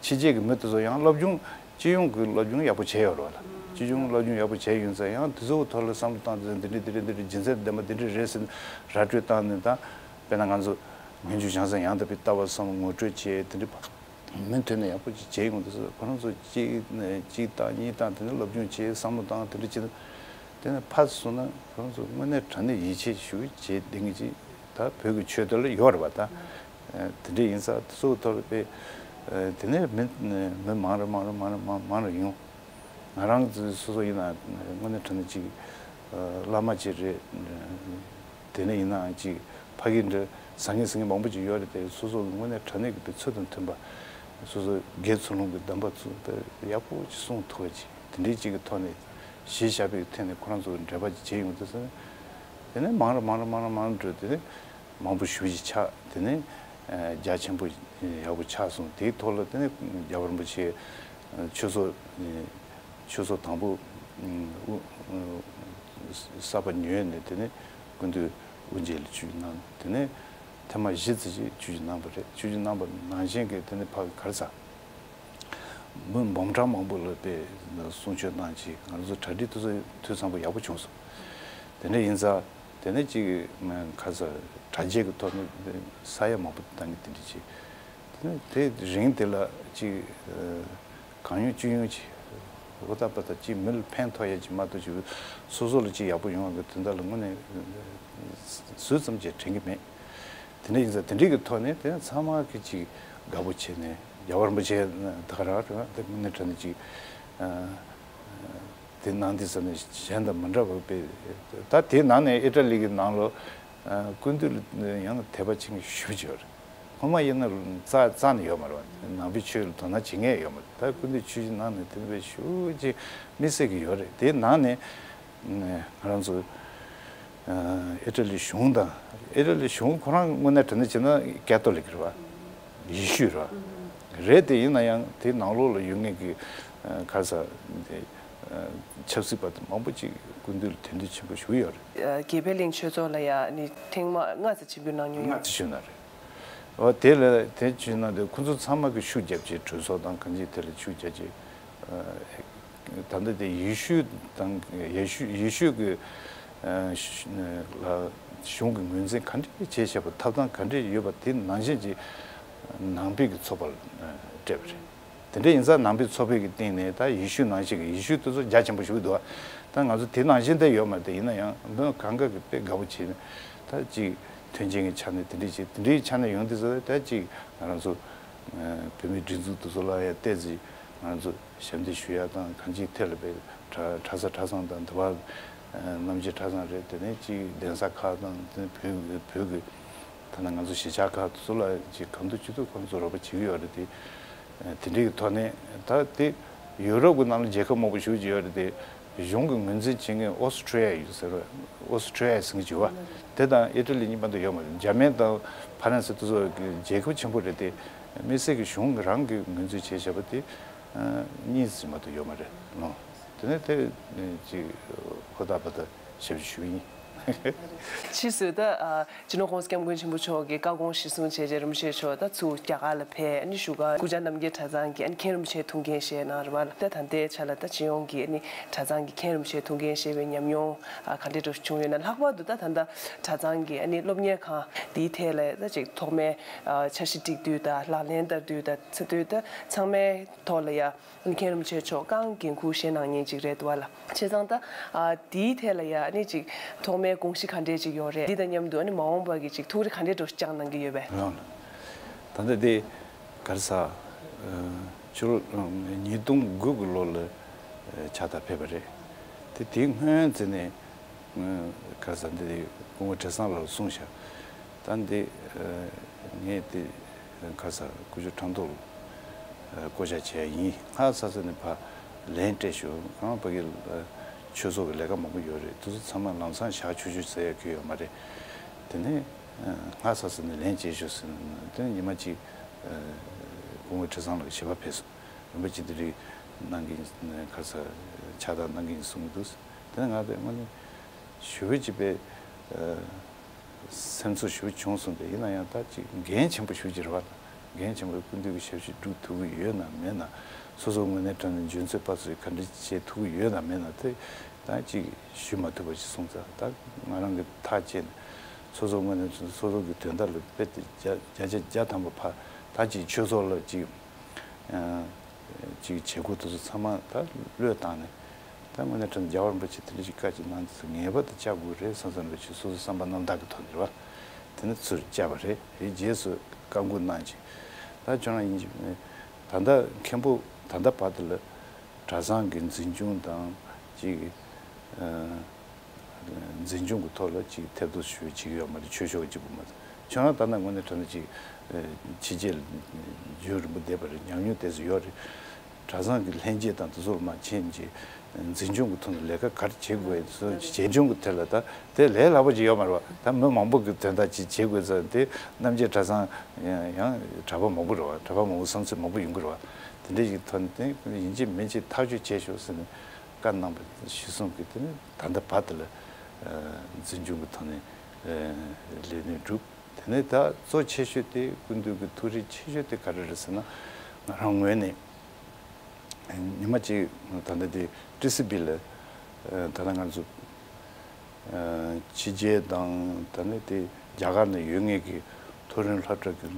ཕྱི་རྒྱལ་གྱི་མི་དེ་ཚོ་ཡང་སློབ་སྦྱོང་སྤྱི་ཡོངས་ཀྱི་སློབ་སྦྱོང་ཡག་པོ་བྱས་ཡོད་རེད་བ་ལ། ཅི་བྱུང་སློབ་སྦྱོང་ཡག་པོ་བྱས་ཡོང་ཙང་ཡང་དེ་ཚོའི་ཐོག་ལ་བསམ་བློ་བཏང་དུས་ཙང་འདི་འདྲ་འདི་འདྲ་འདི་འདྲ་རྒྱུ་མཚན་ལྡན་པ་འདི་འདྲ་རེད་ཟེར་ནས་ར་སྤྲོད་བཏང་ནས་ད་དཔེར་ན་ང་ཚོ་སྔོན་འཇུག་བྱང་སེམས་ཡང་དག་པའི་ལྟ་བ་བསམ་ངོ་སྤྲོད་བྱས་དེ་འདྲ་བ། མུ་མཐུད་ནས་ཡག་པོ་ཅིག་བྱས་ཡོང་དུས་ཁོ་རང་ཚོ་གཅིག་གཅིག་བཏང་གཉིས་བཏང་དེ་ནས་སློབ་སྦྱོང་བྱས་བསམ་བློ་བཏང་དེ་འདྲ་བྱས་དེ་ནས་ཕར་སོང་ན་ཁོ་རང་ཚོ་དངོས་གནས་དྲང་གནས་ཡིད་ཆེས་ཞུ་བྱས་བསྡད་མཁན་ཅིག་ད་བོད་ཀྱི་ཆོས་དེ་ལ་ཡོད་རེད་པ། ད་དེ་འདྲ་ཡིན་ཙང་སོ་ཐོར་པའི་དེ་ནས་མི་མི་མང་རུ་མང་རུ་མང་རུ་མང་མང་རུ་ཡོང་། ང་རང་ཚོ་སོ་སོ་ཡིན་ན་དངོས་གནས་དྲང་གནས་ཅིག་བླ་མ་ཅིག་རེད། དེ་ནས་ཡིན་ནའང་ཅིག་ཕ་གི་འདྲ་ཟང་ངེ་ཟིང་ངེ་མང་པོ་ཅིག་ཡོད་རེད་དེ་སོ་སོ་གི་དངོས་གནས་དྲང་གནས་ཀྱི་པའི་ཚུལ་དང་མཐུན་པ། སོ་སོ་དགེ་ཚུལ་སློང་གི་གདམས་པ་ཚུལ་དེ་ཡག་པོ་ཅིག་གསུང་ཐུབ་པ་ཅིག་དེ་འདྲའི་ཅིག་གི་ཐོག་ནས་གཞི་བཞག་པའི་ཐད་ནས་ཁོ་རང་ཚོ་འབྲེལ་བ་ཅིག་བྱས་ཡོང་དུས་ཙང་། དེ་ནས་མང་རུ་མང་རུ་མང་རུ་མང་རུ་འགྲོ་དེ་ནས་མང་པོ་ཞེ་པོ་ཅིག་ཆགས་དེ་ནས་རྒྱ་ཆེན་པོ་ཡག་པོ་ཆགས་སོང་། དེའི་ཐོག་ལ་དེ་ནས་རྒྱལ་བ་རིན་པོ་ཆེ་ཆོས་ཚོགས་ཆོས་ཚོགས་དང་པོ་གསར་པ་ཉོས་ནས་དེ་ནས་སྐུ་མདུན་དབུ་འབྱེད་ལ་ཆིབས་བསྒྱུར་གནང་། དེ་ནས་ཐེངས་མ་བཞི་ཙམ་ཅིག་ཆིབས་བསྒྱུར་གནང་བ་རེད། ཆིབས་བསྒྱུར་གནང་བ་ནང་བཞིན་གྱི་དེ་ནས་ཕ་གི་ག་རེ་ཟ། མི་འབུམ་ཕྲག་མང་པོ་ལ་དཔེ་གསུང་ཆོས་གནང་ཅིག་ང་ཚོ་གྲ་སྒྲིག་དེ་ཚོ་དུས་ཚང་པོ་ཡག་པོ་བྱུང་སོང་། དེ་འདྲ་ཡིན་ཙང་དེ་ནས་ཅིག་ཁ་ས་དྲ་རྒྱའི་གི་ཐོག་ནས་ས་ཡ་མང་པོ་བཏང་གི་དེ་འདྲ་ཅིག་དེ་ནས་དེ་རིང་དེ་ལ་ཅིག་གང་ཡོང་ཅི་ཡོང་ཅིག་ཧོ་ད་པ་ད་ཅིག་མི་ལ་ཕན་ཐོགས་ཡ་ཅིག་མ་གཏོགས་ཅིག་སོ་སོ་ལ་ཅིག་ཡག་པོ་ཡོང་བ་གི་དོན་དག་ལ་དངོས་གནས་སུས་ཙམ་ཅིག་དྲན་གི་མེད། དེ་འདྲ་ཡིན་ཙང་དེ་འདྲའི་གི་ཐོག་ནས་དེ་ཚང་མ་གི་ཅིག་དགའ་པོ་བྱས་ནས་རྒྱལ་བ་རིན་པོ་ཆེ་ད་ག་རང་རེད་བ། དེ་དངོས་གནས་དྲང་གནས་ཅིག་དེ་ནང་དེ་ས་ནས་གཞན་དང་མི་འདྲ་བ་དཔེ་ད་དེ་ནང་ནས་ཨི་ཊ་ལི་གི་ནང་ལོ་སྐུ་མདུན་ལ་ཡང་དད་པ་བྱེད་མཁན་ཞེ་པོ་ཅིག་ཡོད་རེད། སྔོན་མ་ཡིན་ན་རྩ་རྩ་ནས་ཡོད་མ་རེད་བ། ནང་པའི་ཆོས་ལ་དོ་སྣང་བྱེད་མཁན་ཡོད་མ་རེད། ད་སྐུ་མདུན་ཆོས་ཀྱི་ནང་ནས་དེ་འདྲ་བའི་ཞེ་པོ་ཅིག་དམིགས་བསལ་གྱི་ཡོད་རེད། དེ་ནང་ནས་ང་རང་ཚོ་ཨི་ཊ་ལི་གཞུང་དང་། ཨི་ཊ་ལི་གཞུང་ཁོ་རང་དངོས་གནས་དྲང་གནས་བྱས་ན་ཀེ་ཐོ་ལིག་རེད་བ། ཡེ་ཤུ་རེད་བ། རེད་དེ་ཡིན་ན་ཡང་དེ་ནང་ལོགས་ལ་ཡོད་མཁན་གྱི་ག་རེ་ཟ་དེ་ཆབ་སྲིད་པ་དེ་མང་པོ་ཅིག་སྐུ་མདུན་ལ་དད་འདུན་ཆེན་པོ་ཞུ་གི་ཡོད་རེད། དགེ་འཕེལ་གླིང་ཆོས་ཚོགས་ལ་ཡང་ནི་ཐེངས་མ་ལྔ་ཙམ་ཆིབས་བསྒྱུར་གནང་མྱོང་ཡོད། ལྔ་ཙམ་ཞུས་ན་རེད། འོ་དེ་ལ་དེ་བྱུང་ན་དེ་ཁོ་ཚོ་ཚང་མ་གི་ཤུགས་རྒྱབ་ཅིག་གྲོས་ཚོགས་དང་གང་ཅི་དེ་ལ་ཤུགས་རྒྱབ་ཅིག་ད་ལྟ་དེ་ཡེ་ཤུ་དང་ཡེ་ཤུ་ཡེ་ཤུ་གི་ལ་གཞུང་གི་ངོས་འཛིན་ག་འདྲས་བྱས་བྱས་པ་ཐབས་སྟངས་ག་འདྲས་ཡོད་པ་དེ་ནང་བཞིན་གྱི་ནང་པའི་གི་ཚོགས་པ་ལ་སྤྲད་པ་རེད། དེ་འདྲ་ཡིན་ཙང་ནང་པའི་ཚོགས་པའི་གི་སྟེང་ནས་ད་ཡེ་ཤུ་ནང་བཞིན་གྱི་ཡེ་ཤུ་དེ་ཚོ་རྒྱ་ཆེན་པོ་ཞིག་འདུག་ད་ང་ཚོ་དེ་ནང་བཞིན་དེ་ཡོད་མ་རེད། ཡིན་ན་ཡང་མི་གང་ག་གི་དཔེ་དགའ་པོ་བྱས་ནས་ད་ཅིག་མཐུན་རྐྱེན་གྱི་ཆ་ནས་དེ་འདྲ་བྱས་དེ་འདྲའི་ཆ་ནས་ཡོང་དུས་ཙང་ད་ཅིག་ང་རང་ཚོ་བོད་མིའི་སྒྲིག་འཛུགས་དེ་ཚོ་ལ་ཡང་བལྟས་ཚེ་ང་རང་ཚོ་ཞབས་འདེགས་ཞུ་ཡ་དང་གང་ཅིའི་ཐད་ལ་དཔེ་གྲྭ་གྲྭ་ས་གྲྭ་ཚང་དང་འདི་བ་རྣམ་རྒྱལ་གྲྭ་ཚང་རེད། དེ་ནས་ཅིག་གདན་ས་ཁག་དང་དེ་ནས་བོད་བོད་ཀྱི་ད་ནང་ང་ཚོ་གཞིས་ཆགས་ཁག་ཚོ་ལ་ཅིག་གང་ཐུབ་ཅི་ཐུབ་ཁོང་ཚོ་རོགས་པ་བྱེད་ཀྱི་ཡོད་རེད་དེ། དེ་འདྲའི་གི་ཐོག་ནས་ད་དེ་ཡུ་རོབ་ཀྱི་ནང་ལ་རྒྱལ་ཁབ་མང་པོ་ཞེ་པོ་ཅིག་ཡོད་རེད་དེ། གཞུང་གི་ངོས་འཛིན་བྱེད་མཁན་ཨོ་སི་ཁྲི་ཡ་ཡོད་ཟེར་བ། ཨོ་སི་ཁྲི་ཡ་ཟེར་མཁན་ཅིག་ཡོད་པ། དེ་དང་ཨི་ཊ་ལི་གཉིས་མ་གཏོགས་ཡོད་མ་རེད། འཇར་མན་དང་ཕ་རན་སི་དེ་ཚོ་གི་རྒྱལ་ཁབ་ཆེན་པོ་རེད་དེ། དམིགས་བསལ་གྱི་གཞུང་རང་གི་ངོས་འཛིན་བྱས་བྱས་པ་དེ་གཉིས་ཙམ་མ་གཏོགས་ཡོད་མ་རེད་ལོ། དེ་ནས་དེ་ཅིག་ཧོ་ད་བ་ད་ཞབས་ཞུ་ཡིན། ཕྱིས་སུ་ད་ཨ་སྤྱི་ནོར་༸གོང་ས་༸སྐྱབས་མགོན་ཆེན་པོ་མཆོག་གིས་བཀའ་དགོངས་གཞིར་བཟུང་བྱས་རྗེས་རིན་པོ་ཆེ་མཆོག་ད་ཚུར་རྒྱ་གར་ལ་ཕེབས། ཨ་ནི་བཞུགས་སྒར་སྐུ་བཅར་རྣམ་རྒྱལ་གྲྭ་ཚང་གི་ཨ་ནི་མཁན་རིན་པོ་ཆེའི་ཐུགས་འགན་བཞེས་གནང་རེད་བ། ད་ད་ལྟའི་ཆ་ལ་ད་སྤྱི་ཡོངས་ཀྱི་ཨ་ནི་གྲྭ་ཚང་གི་མཁན་རིན་པོ་ཆེའི་ཐུགས་འགན་བཞེས་པའི་ཉམས་མྱོང་ཨ་ག་འདྲ་འདྲ་བྱུང་ཡོད་ན། ལྷག་པར་དུ་ད་ད་ལྟ་གྲྭ་ཚང་གི་ཨ་ནི་སློབ་གཉེར་ཁང་འདིའི་ཐད་ལ་ད་ཅིག་ཐོག་མའི་ཨ་འཆར་གཞི་སྒྲིག་དུས་དང་ལག་ལེན་བསྟར་དུས་དང་ཚེ་དུས་ད་ཚང་མའི་ཐོག་ལ་ཡ། མཁན་རིན་པོ་ཆེ་མཆོག་རྐང་འགན་འཁུར་བཞེས་གནང་མཁན་ཅིག་རེད་འདུག་བ་ལ། བྱས་ཙང་ད་ཨ་དེའི་ཐད་ལ་ཡ་ཨ་ནི་ཅིག་ཐོག་མའི་དགོངས་གཞི་ག་འདྲས་ཅིག་ཡོད་རེད། འདི་དང་མཉམ་དུ་ཨ་ནི་མ་འོངས་པ་གི་ཅིག་ཐུགས་རེ་ག་འདྲས་འདྲ་བཅངས་གནང་གི་ཡོད་པས། ལགས་ལགས། ད་ལྟ་དེ་ག་རེ་ཟ། ཕྱི་ལོ་ཉིས་སྟོང་དགུ་གི་ལོ་ལ་ཕྱག་བསྟར་ཕེབས་པ་རེད། དེ་དེའི་སྔོན་ཙམ་ནས་ག་རེ་ཟ་འདི་སྐུ་ངོ་བགྲེས་གཙང་ལགས་ལ་གསུངས་ཤག་ད་འདི་ངས་དེ་ག་ས་སྐུ་ཞབས་ཁྲང་ཐོག་བསྐོ་བཞག་བྱས་ཡིན། ཧ་ས་ས་ནས་ཕ་ལན་སྤྲད་ཞུ་གང་ཕ་གི་ཆོས་ཚོགས་ཀྱི་ལས་ཀ་མང་པོ་ཡོད་རེད། དེ་ཚོ་ཚང་མ་ལམ་སང་བཞག་ཆོག་ཆོག་ཟེར་ཡ་གི་ཡོད་མ་རེད། དེ་ནས་ཧ་ས་ས་ནས་ལན་བྱེད་ཞུ་ཟེར་ནས་དེ་ནས་ཉི་མ་གཅིག་སྐུ་ངོ་བགྲེས་གཙང་ལགས་ཞལ་པར་ཕེབས་སོང་། རིན་པོ་ཆེ་འདི་རིགས་གནང་གི་ཡིན་ག་ས་ཕྱག་བསྟར་གནང་གི་ཡིན་གསུངས་འདུག་དེ་ནས་ང་དེ་དངོས་གནས་ཞུ་བའི་ཅིག་པའི། སེམས་ཚོར་ཞེ་པོ་བྱུང་སོང་སྟེ། ཡིན་ན་ཡང་ད་ཅིག་འགན་ཆེན་པོ་ཞེ་པོ་ཅིག་རེད་བ། འགན་ཆེན་པོ་སྐུ་མདུན་གྱི་ཞབས་ཕྱི་སྒྲུབ་ཐུབ་ཀྱི་ཡོད་ན་མེད་ན་ སོ་སོའི་ངོས་ནས་དྲངས་ནས་འཇོན་ཚོད་པ་ཚོས་ག་འདྲ་བྱེད་ཐུབ་ཀྱི་ཡོད་དམ་མེད་ན་དེ་ད་ཅིག་ཞུ་མ་ཐུབ་པ་ཞིག་སོང་ཙང་། ད་ང་རང་གིས་ཐག་བཅད་ནས་སོ་སོའི་ངོས་ནས་སོ་སོ་གི་དོན་དག་ལ་དཔེ་དེ་བརྒྱ་བརྒྱ་ཆ་བརྒྱ་ཐམ་པ་ཕར། ད་ཅིག་ཆོས་ཚོགས་ལ་ཅིག་ཅིག་བྱེད་སྒོ་དེ་ཚོ་ཚང་མ་ད་བློས་བཏང་ནས། ད་དངོས་གནས་དྲང་གནས་རྒྱལ་བ་རིན་པོ་ཆེ་དེ་འདྲ་ཞིག་བཀའ་ཅིག་གནང་དུས་ངེས་པར་དུ་བཅར་དགོས་རེད་བསམ་བསམ་འདྲ་ཞིག་སོ་སོའི་བསམ་པ་རྣམ་དག་གི་ཐོག་ནས་རེད་བ། དེ་ནས་ཚུར་བཅར་བ་རེད། རེད། རྗེས་སུ་བཀའ་འགུག་གནང་ཅིང་། ད་ཁྱོད་རང་ཡིན་གཅིག་མིན། ད་ལྟ་མཁན་པོ་ད་ལྟ་བར་དུ་ལ་གྲྭ་ཚང་གི་འཛིན་སྐྱོང་དང་ཅིག་ཨ། འཛིན་སྐྱོང་གི་ཐོག་ལ་ཅིག་ཐེབས་རྡོ་ཞུ་བྱེད་ཀྱི་ཡོད་མ་རེད། ཆོས་ཕྱོགས་གཅིག་པུ་མ་ཟད། ཁྱོད་རང་ད་ལྟ་དངོས་གནས་དྲང་གནས་ཅིག་ཕྱི་རྒྱལ་རྒྱུན་རིང་པོ་བསྡད་པ་རེད། ཉམས་མྱོང་ཏོག་ཙམ་ཡོད་རེད། གྲྭ་ཚང་གི་ལྷན་རྒྱས་དང་དེ་ཚོར་མ་ཕྱིན་ཅིག་འཛིན་སྐྱོང་གི་ཐོག་ནས་ལས་ཀ་ག་རེ་བྱེད་དགོས་ཡིན་ཚོ་ཞལ་ཆུང་གི་དེ་ལ་ད་དེ་ལས་སླ་པོ་ཅིག་ཡོད་མ་རེད་བ། ད་མི་མང་པོ་གི་དོན་དག་ཅིག་བྱེད་དགོས་ཙང་དེ་རྣམ་རྒྱལ་གྲྭ་ཚང་ཡང་གྲྭ་པ་མང་པོ་རེད་བ། གྲྭ་པ་མང་པོ་བསམ་ཚུལ་མང་པོ་ཡོང་གི་རེད་བ། དེ་འདྲ་ཞིག་ཐོག་ནས་དེ་ཡིན་གཅིག་མིན་གཅིག་ཐག་གཅོད་བྱས་ཤོག་ཟེར་ནས་བཀའ་གནང་བ་གཞིར་བཟུང་གིས་དེ་ནས་ད་ལྟ་བར་དུ་ལ་འཛིན་སྐྱོང་གི་ཐོག་ནས་ལས་དོན་བསྒྲུབས། དེ་ནས་ད་གཙོ་ཆེ་ཤོས་དེ་སྐུ་མདུན་གྱི་ཐུགས་རེ་ཆེ་ཤོས་དེ་ག་རེ་རེད་ཟེར་ན། ང་རང་ངོས་ནས་ཉི་མ་གཅིག་ད་ལྟ་དེ་ཏི་སི་བི་ལ་ད་ལྟ་ང་ཚོ་ཕྱི་རྒྱལ་དང་ད་ནི་དེ་རྒྱ་གར་ནང་ཡོད་མཁན་གྱི་མཐོ་རིམ་སློབ་གྲྭ་གི་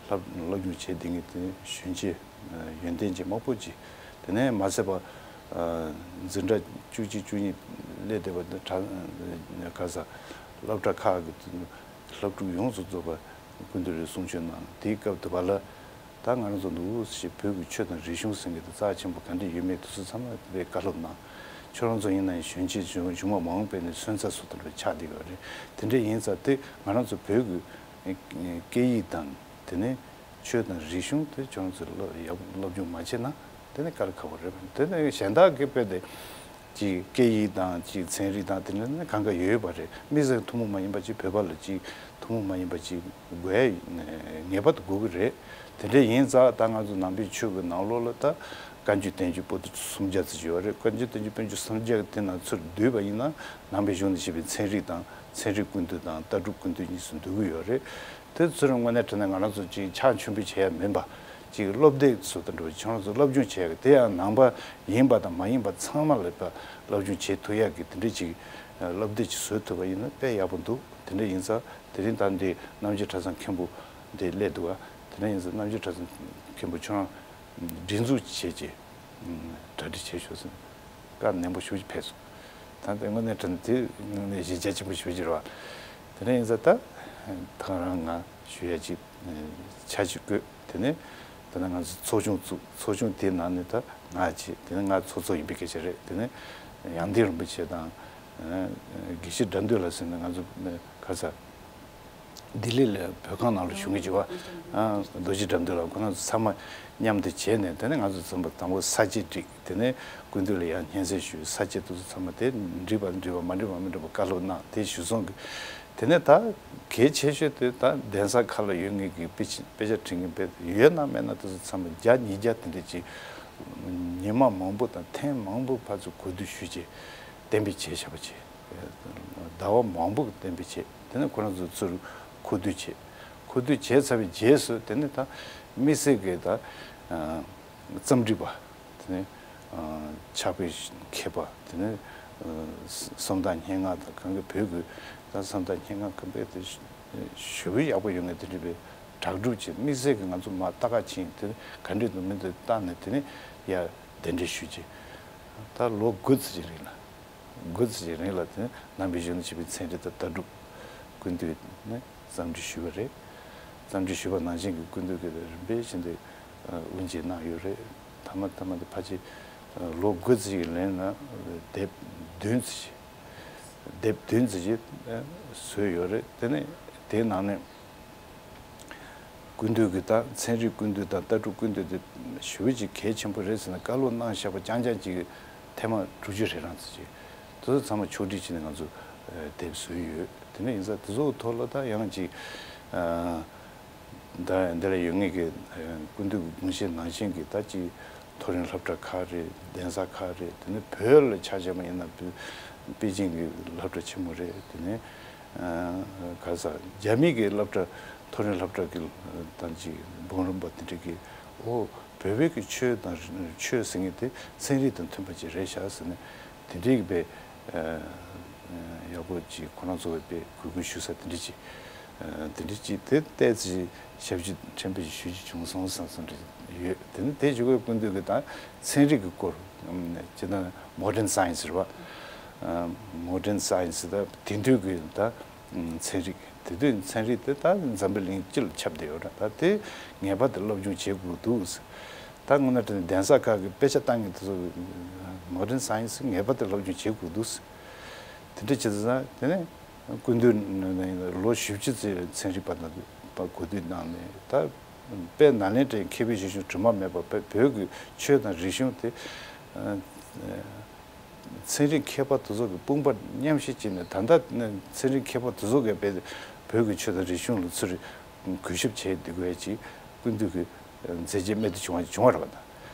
སློབ་སློབ་སྦྱོང་བྱེད་བསྡད་མཁན་དེ་གཞོན་སྐྱེས་ཡོན་ཏན་ཅན་མང་པོ་ཅིག་དེ་ནས་མ་ཟད་པ་འཛིན་གྲྭ་བཅུ་གཅིག་བཅུ་གཉིས་སླེབས་བསྡད་པ་དེ་གྲྭ་ག་ས་སློབ་གྲྭ་ཁག་གི་སློབ་ཕྲུག་ཡོངས་སུ་རྫོགས་པ་སྐུ་མདུན་ལ་གསུང་ཆོས་གནང་། དེའི་སྐབས་དུ་བ་ལ། ད་ང་རང་ཚོ་འདུག་ཞེས་བོད་ཀྱི་ཆོས་དང་རིག་གཞུང་ཟེར་མཁན་དེ་རྩ་ཆེན་པོ་ག་འདྲ་ཡོད་མེད་དེ་ཚོ་ཚང་མ་དཔེ་བཀའ་སློབ་གནང་། ཁྱོད་རང་ཚོ་ཡིན་ན་ཡང་གཞོན་སྐྱེས་གཞུང་གཞུང་མང་པོ་སྤེལ་ནས་སོན་རྩ་སུ་དང་འདྲ་ཆགས་བསྡད་ཡོད་རེད། དེ་འདྲ་ཡིན་ཙང་དེ་ང་རང་ཚོ་བོད་ཀྱི་སྐད་ཡིག་དང་དེ་ནས་ཆོས་དང་རིག་གཞུང་དེ་ཁྱོད་རང་ཚོས་སློབ་ཡག་སློབ་སྦྱོང་མ་བྱས་ན་དེ་ནི་དཀའ་ལས་ཁག་པོ་རེད། དེ་ནི་གཞན་དག་གི་དཔེ་དེ། ཅིག་སྐད་ཡིག་དང་ཅིག་ཚན་རིག་དང་དེ་འདྲ་ནི་གང་ག་ཡོད་ཡོད་པ་རེད། དམིགས་བསལ་ཐུན་མོང་མ་ཡིན་པ་ཅིག་བོད་པ་ལ་ཅིག་ཐུན་མོང་མ་ཡིན་པ་ཅིག་དགོས་ཡ་ངེས་པར་དུ་དགོས་ཀྱི་རེད། དེ་འདྲ་ཡིན་ཙང་ད་ང་ཚོ་ནང་པའི་ཆོས་ཀྱི་ནང་ལོགས་ལ་ད་བཀའ་འགྱུར་བསྟན་འགྱུར་པོ་ཏི་སུམ་བརྒྱ་ཙམ་ཡོད་རེད། བཀའ་འགྱུར་བསྟན་འགྱུར་པོ་ཏི་སུམ་བརྒྱ་དེ་ནང་ཚུར་བསྡུས་པ་ཡིན་ན་ནང་པའི་གཞུང་ནས་བཤད་པའི་ཚན་རིག་དང་ཚན་རིག་ཀུན་བཏུས་དང་ལྟ་གྲུབ་ཀུན་བཏུས་གཉིས་སུ་འདུ་གི་ཡོད་རེད། དེ་ཚོ་དངོས་གནས་དྲང་གནས་ང་རང་ཚོ་ཅིག་ཕྱག་མཆོད་འབུལ་བྱེད་ཡ་མིན་པ། ཅིག་སློབ་དེབ་ཚོ་དང་འདྲ་བོ་ཁྱོད་རང་ཚོ་སློབ་སྦྱོང་བྱེད་ཡ་གི་དེ་ཡང་ནང་པ་ཡིན་པ་དང་མ་ཡིན་པ་ཚང་མ་ལ་ཕར་སློབ་སྦྱོང་བྱེད་ཐུབ་ཡ་གི་དེ་འདྲ་ཅིག་སློབ་དེབ་ཅིག་བཟོ་ཐུབ་པ་ཡིན་ན་དཔེ་ཡག་པོ་འདུག་དེ་འདྲ་ཡིན་ཙང་དེ་རིང་ད་འདི་རྣམ་རྒྱལ་གྲྭ་ཚང་མཁན་པོ་འདི་སླེབས་འདུག་ག་དེ་འདྲ་ཡིན་ཙང་རྣམ་རྒྱལ་གྲྭ་ཚང་མཁན་པོ་ཁྱོད་རང་སྒྲིག་འཛུགས་བྱས་རྗེས། གྲ་སྒྲིག་བྱེད་ཤོག་ཟེར། བཀའ་ནན་པོ་ཞུ་ཕེབས་སོང་། ད་དེ་དངོས་གནས་དྲན་དེ་དངོས་གནས་གཞི་རྒྱ་ཆེན་པོ་ཞུ་རྒྱུ་རེད་བ། དེ་ནས་ཡིན་ཙང་ད་ཐག་རང་ང་ཞུ་ཡ་ཅིག་ཆ་ཅིག་བཀོད། དེ་ནས་ད་ནང་ང་ཚོ་ཚོགས་ཆུང་བཙུགས། ཚོགས་ཆུང་དེའི་ནང་ནས་ད་ང་བྱས། དེ་ནས་ང་ཚོགས་གཙོ་ཡིན་པའི་སྐད་ཆ་རེད། དེ་ནས་ཡང་སྟེང་རིན་པོ་ཆེ་དང་དགེ་བཤེས་དགྲ་འདུལ་ལགས་ཟེར་ནས་ང་ཚོ་ག་ས། ལྡི་ལི་ལ་བོད་ཁང་ནང་ལ་བཞུགས་མཁན་ཅིག་བ། རྡོ་རྗེ་དགྲ་འདུལ་ལགས་ཁོ་རང་ཚོ་ཚང་མ་མཉམ་དུ་བྱས་ནས་དེ་ནས་ང་ཚོ་ཚང་མ་དང་པོ་ས་བཅད་བསྒྲིགས། དེ་ནས་སྐུ་མདུན་ལ་ཡང་སྙན་སེང་ཞུས། ས་བཅད་དེ་ཚོ་ཚང་མ་དེ་འགྲིག་པ་འགྲིག་པ་མ་འགྲིག་པ་མི་འགྲིག་པ་བཀའ་སློབ་གནང་། དེ་གཞིར་བཟུང་གི། དེ་ནས་ད་གལ་ཆེ་ཤོས་དེ་ད་གདན་ས་ཁག་ལ་ཡོད་མཁན་གྱི་དཔེ་ཆ་དཔེ་ཆ་ཁྲིད་མཁན་དཔེ་ཡོད་ན་མེད་ན་དེ་ཚོ་ཚང་མ་བརྒྱ་ཉིས་བརྒྱ་དེ་འདྲ་ཅིག་ཉི་མ་མང་པོ་དང་ཐེངས་མང་པོ་ཕར་ཚུར་གོ་བསྡུར་ཞུས་རྗེས་གཏན་འབེབས་བྱས་བཞག་པ་བྱས། ཟླ་བ་མང་པོ་གི་གཏན་འབེབས་བྱས། དེ་ནས་ཁོ་རང་ཚོ་ཚུར་མཁོ་བསྡུ་བྱས། མཁོ་བསྡུ་བྱས་ཚར་བའི་རྗེས་སུ་དེ་ནས་ད་དམིགས་བསལ་གྱི་ད་རྩོམ་སྒྲིག་པ། དེ་ནས་ཕྱག་དཔེ་མཁས་པ། དེ་ནས་བསམ་གཏན་སྙན་ངག་དང་གང་གི་བོད་ཀྱི་ད་བསམ་གཏན་སྙན་ངག་གི་དཔེ་དེ་ཞེ་པོ་ཡག་པོ་ཡོད་མཁན་དེ་འདྲ་བའི་གྲགས་སྒྲུབ་བྱས། དམིགས་བསལ་གྱི་ང་ཚོ་མར་ལྟ་ག་ཕྱིན། དེ་ག་འདྲས་འདུག་མི་འདུག་བལྟས་ནས་དེ་ནས་ཡར་གདན་འདྲེན་ཞུས་རྗེས་ད་ལོ་དགུ་ཙམ་གྱི་རིང་ལ། དགུ་ཙམ་གྱི་རིང་ལ་དེ་ནས་ནང་པའི་གཞུང་ནས་བཤད་པའི་ཚན་རིག་དང་ལྟ་གྲུབ་ཀུན་བཏུས་ནས་རྩོམ་སྒྲིག་ཞུས་པ་རེད། རྩོམ་སྒྲིག་ཞུས་པ་ནང་བཞིན་གྱི་ཀུན་བཏུས་ཀྱི་རིམ་པས་བཞིན་དུ་དབུ་འབྱེད་གནང་ཡོད་རེད། མཐའ་མ་མཐའ་མ་དེ་ཕལ་ཆེར་ལོ་དགུ་ཙམ་གྱི་རིང་ལ་དེབ་བདུན་ཙམ་ཞིག་དེབ་བདུན་ཙམ་ཞིག་བཟོས་ཡོད་རེད། དེ་ནས་དེའི་ནང་ནས། ཀུན་བཏུས་ཀྱི་ད་ཚན་རིག་ཀུན་བཏུས་དང་ལྟ་གྲུབ་ཀུན་བཏུས་དེ་ཞེ་པོ་ཅིག་གལ་ཆེན་པོ་རེད་ཟེར་ནས་བཀའ་སློབ་གནང་བཞག་པ་རྐྱང་རྐྱང་ཅིག་ཐེངས་མ་དྲུག་ཅུ་རེ་གྲངས་ཙམ་ཅིག་དེ་ཚོ་ཚང་མ་ཕྱོགས་སྒྲིག་བྱས་ནས་ང་ཚོ་དེབ་བཟོས་ཡོད། དེ་འདྲ་ཡིན་ཙང་དེ་ཚོའི་ཐོག་ལ་ད་ཡང་ཅིག་ད་འདི་ལ་ཡོད་མཁན་གྱི་ཀུན་བཏུས་ཀྱི་དགོངས་བཞེད་ནང་བཞིན་གྱི་ད་ཅིག་མཐོ་རིམ་སློབ་གྲྭ་ཁག་རེད། གདན་ས་ཁག་རེད། དེ་ནས་བོད་ལ་ཆ་བཞག་པ་ཡིན་ན་པེ་ཅིང་གི་སློབ་གྲྭ་ཆེན་མོ་རེད། དེ་ནས་ག་ས་རྒྱ་མི་གི་སློབ་གྲྭ་མཐོ་རིམ་སློབ་གྲྭ་གི་ད་ཅིག་འབུམ་རམས་པ་དེ་འདྲ་གི་ ཨོ་བོད་པའི་གི་ཆོས་དང་ཆོས་ཟེར་མཁན་དེ་ཚན་རིག་དང་མཐུན་པ་ཅིག་རེད་ཤག་ཟེར་ནས་དེ་འདྲའི་གི་དཔེ་ཡག་པོ་ཅིག་ཁོ་རང་ཚོ་གི་དཔེ་གུས་བཀུར་ཞུ་ས་དེ་འདྲ་ཅིག་དེ་འདྲ་ཅིག་དེ་ལྟས་ཅིག་ཞབས་ཕྱི་ཕྲན་བུ་ཞིག་ཞུ་རྒྱུ་བྱུང་སོང་བསམ་སོང་འདྲ་ཡོད། དེ་ནི་དེ་ཞུ་དགོས་སྐུ་མདུན་གི་ད་ཚན་རིག་གི་སྐོར་ཅི་ད་modern science རེད་བ། modern science ད་དེང་དུས་གི་ད་ཚན་རིག་དེ་དུས་ཚན་རིག་དེ་ད་འཛམ་བུ་གླིང་སྤྱི་ལ་ཁྱབ་བསྡད་ཡོད་ར། ད་དེ་ངེས་པར་དུ་སློབ་སྦྱོང་བྱེད་དགོས་འདུག་ད་དངོས་གནས་དྲང་གནས་གདན་ས་ཁག་གི་དཔེ་ཆ་ལྟ་མཁན་དེ་ཚོ་modern science ངེས་པར་དུ་སློབ་སྦྱོང་བྱེད་དགོས་འདུག་དེ་འདྲ་བྱེད་ཙང་དེ་ནས་སྐུ་མདུན་ལོ་བཞི་བཅུ་ཙམ་ཚན་རིག་པ་དང་གོ་བསྡུར་གནང་ནས་ད་དཔེ་ནཱ་ལེནྡྲའི་མཁས་པའི་རིག་གཞུང་དྲི་མ་མེད་པ་བོད་ཀྱི་ཆོས་དང་རིག་གཞུང་དེ། ཚན་རིག་མཁས་པ་དེ་ཚོ་གི་དཔུང་པ་མཉམ་གཤིབ་བྱས་ནས་ད་ལྟ་ཚན་རིག་མཁས་པ་དེ་ཚོ་གིས་བོད་ཀྱི་ཆོས་དང་རིག་གཞུང་ལ་ཚུར་གུས་ཞབས་བྱས་བསྡད་དགོས་ཀྱི་སྐུ་མདུན་གྱི་མཛད་རྗེས་རྨད་དུ་བྱུང་བ་བྱུང་བ་རེད་པ།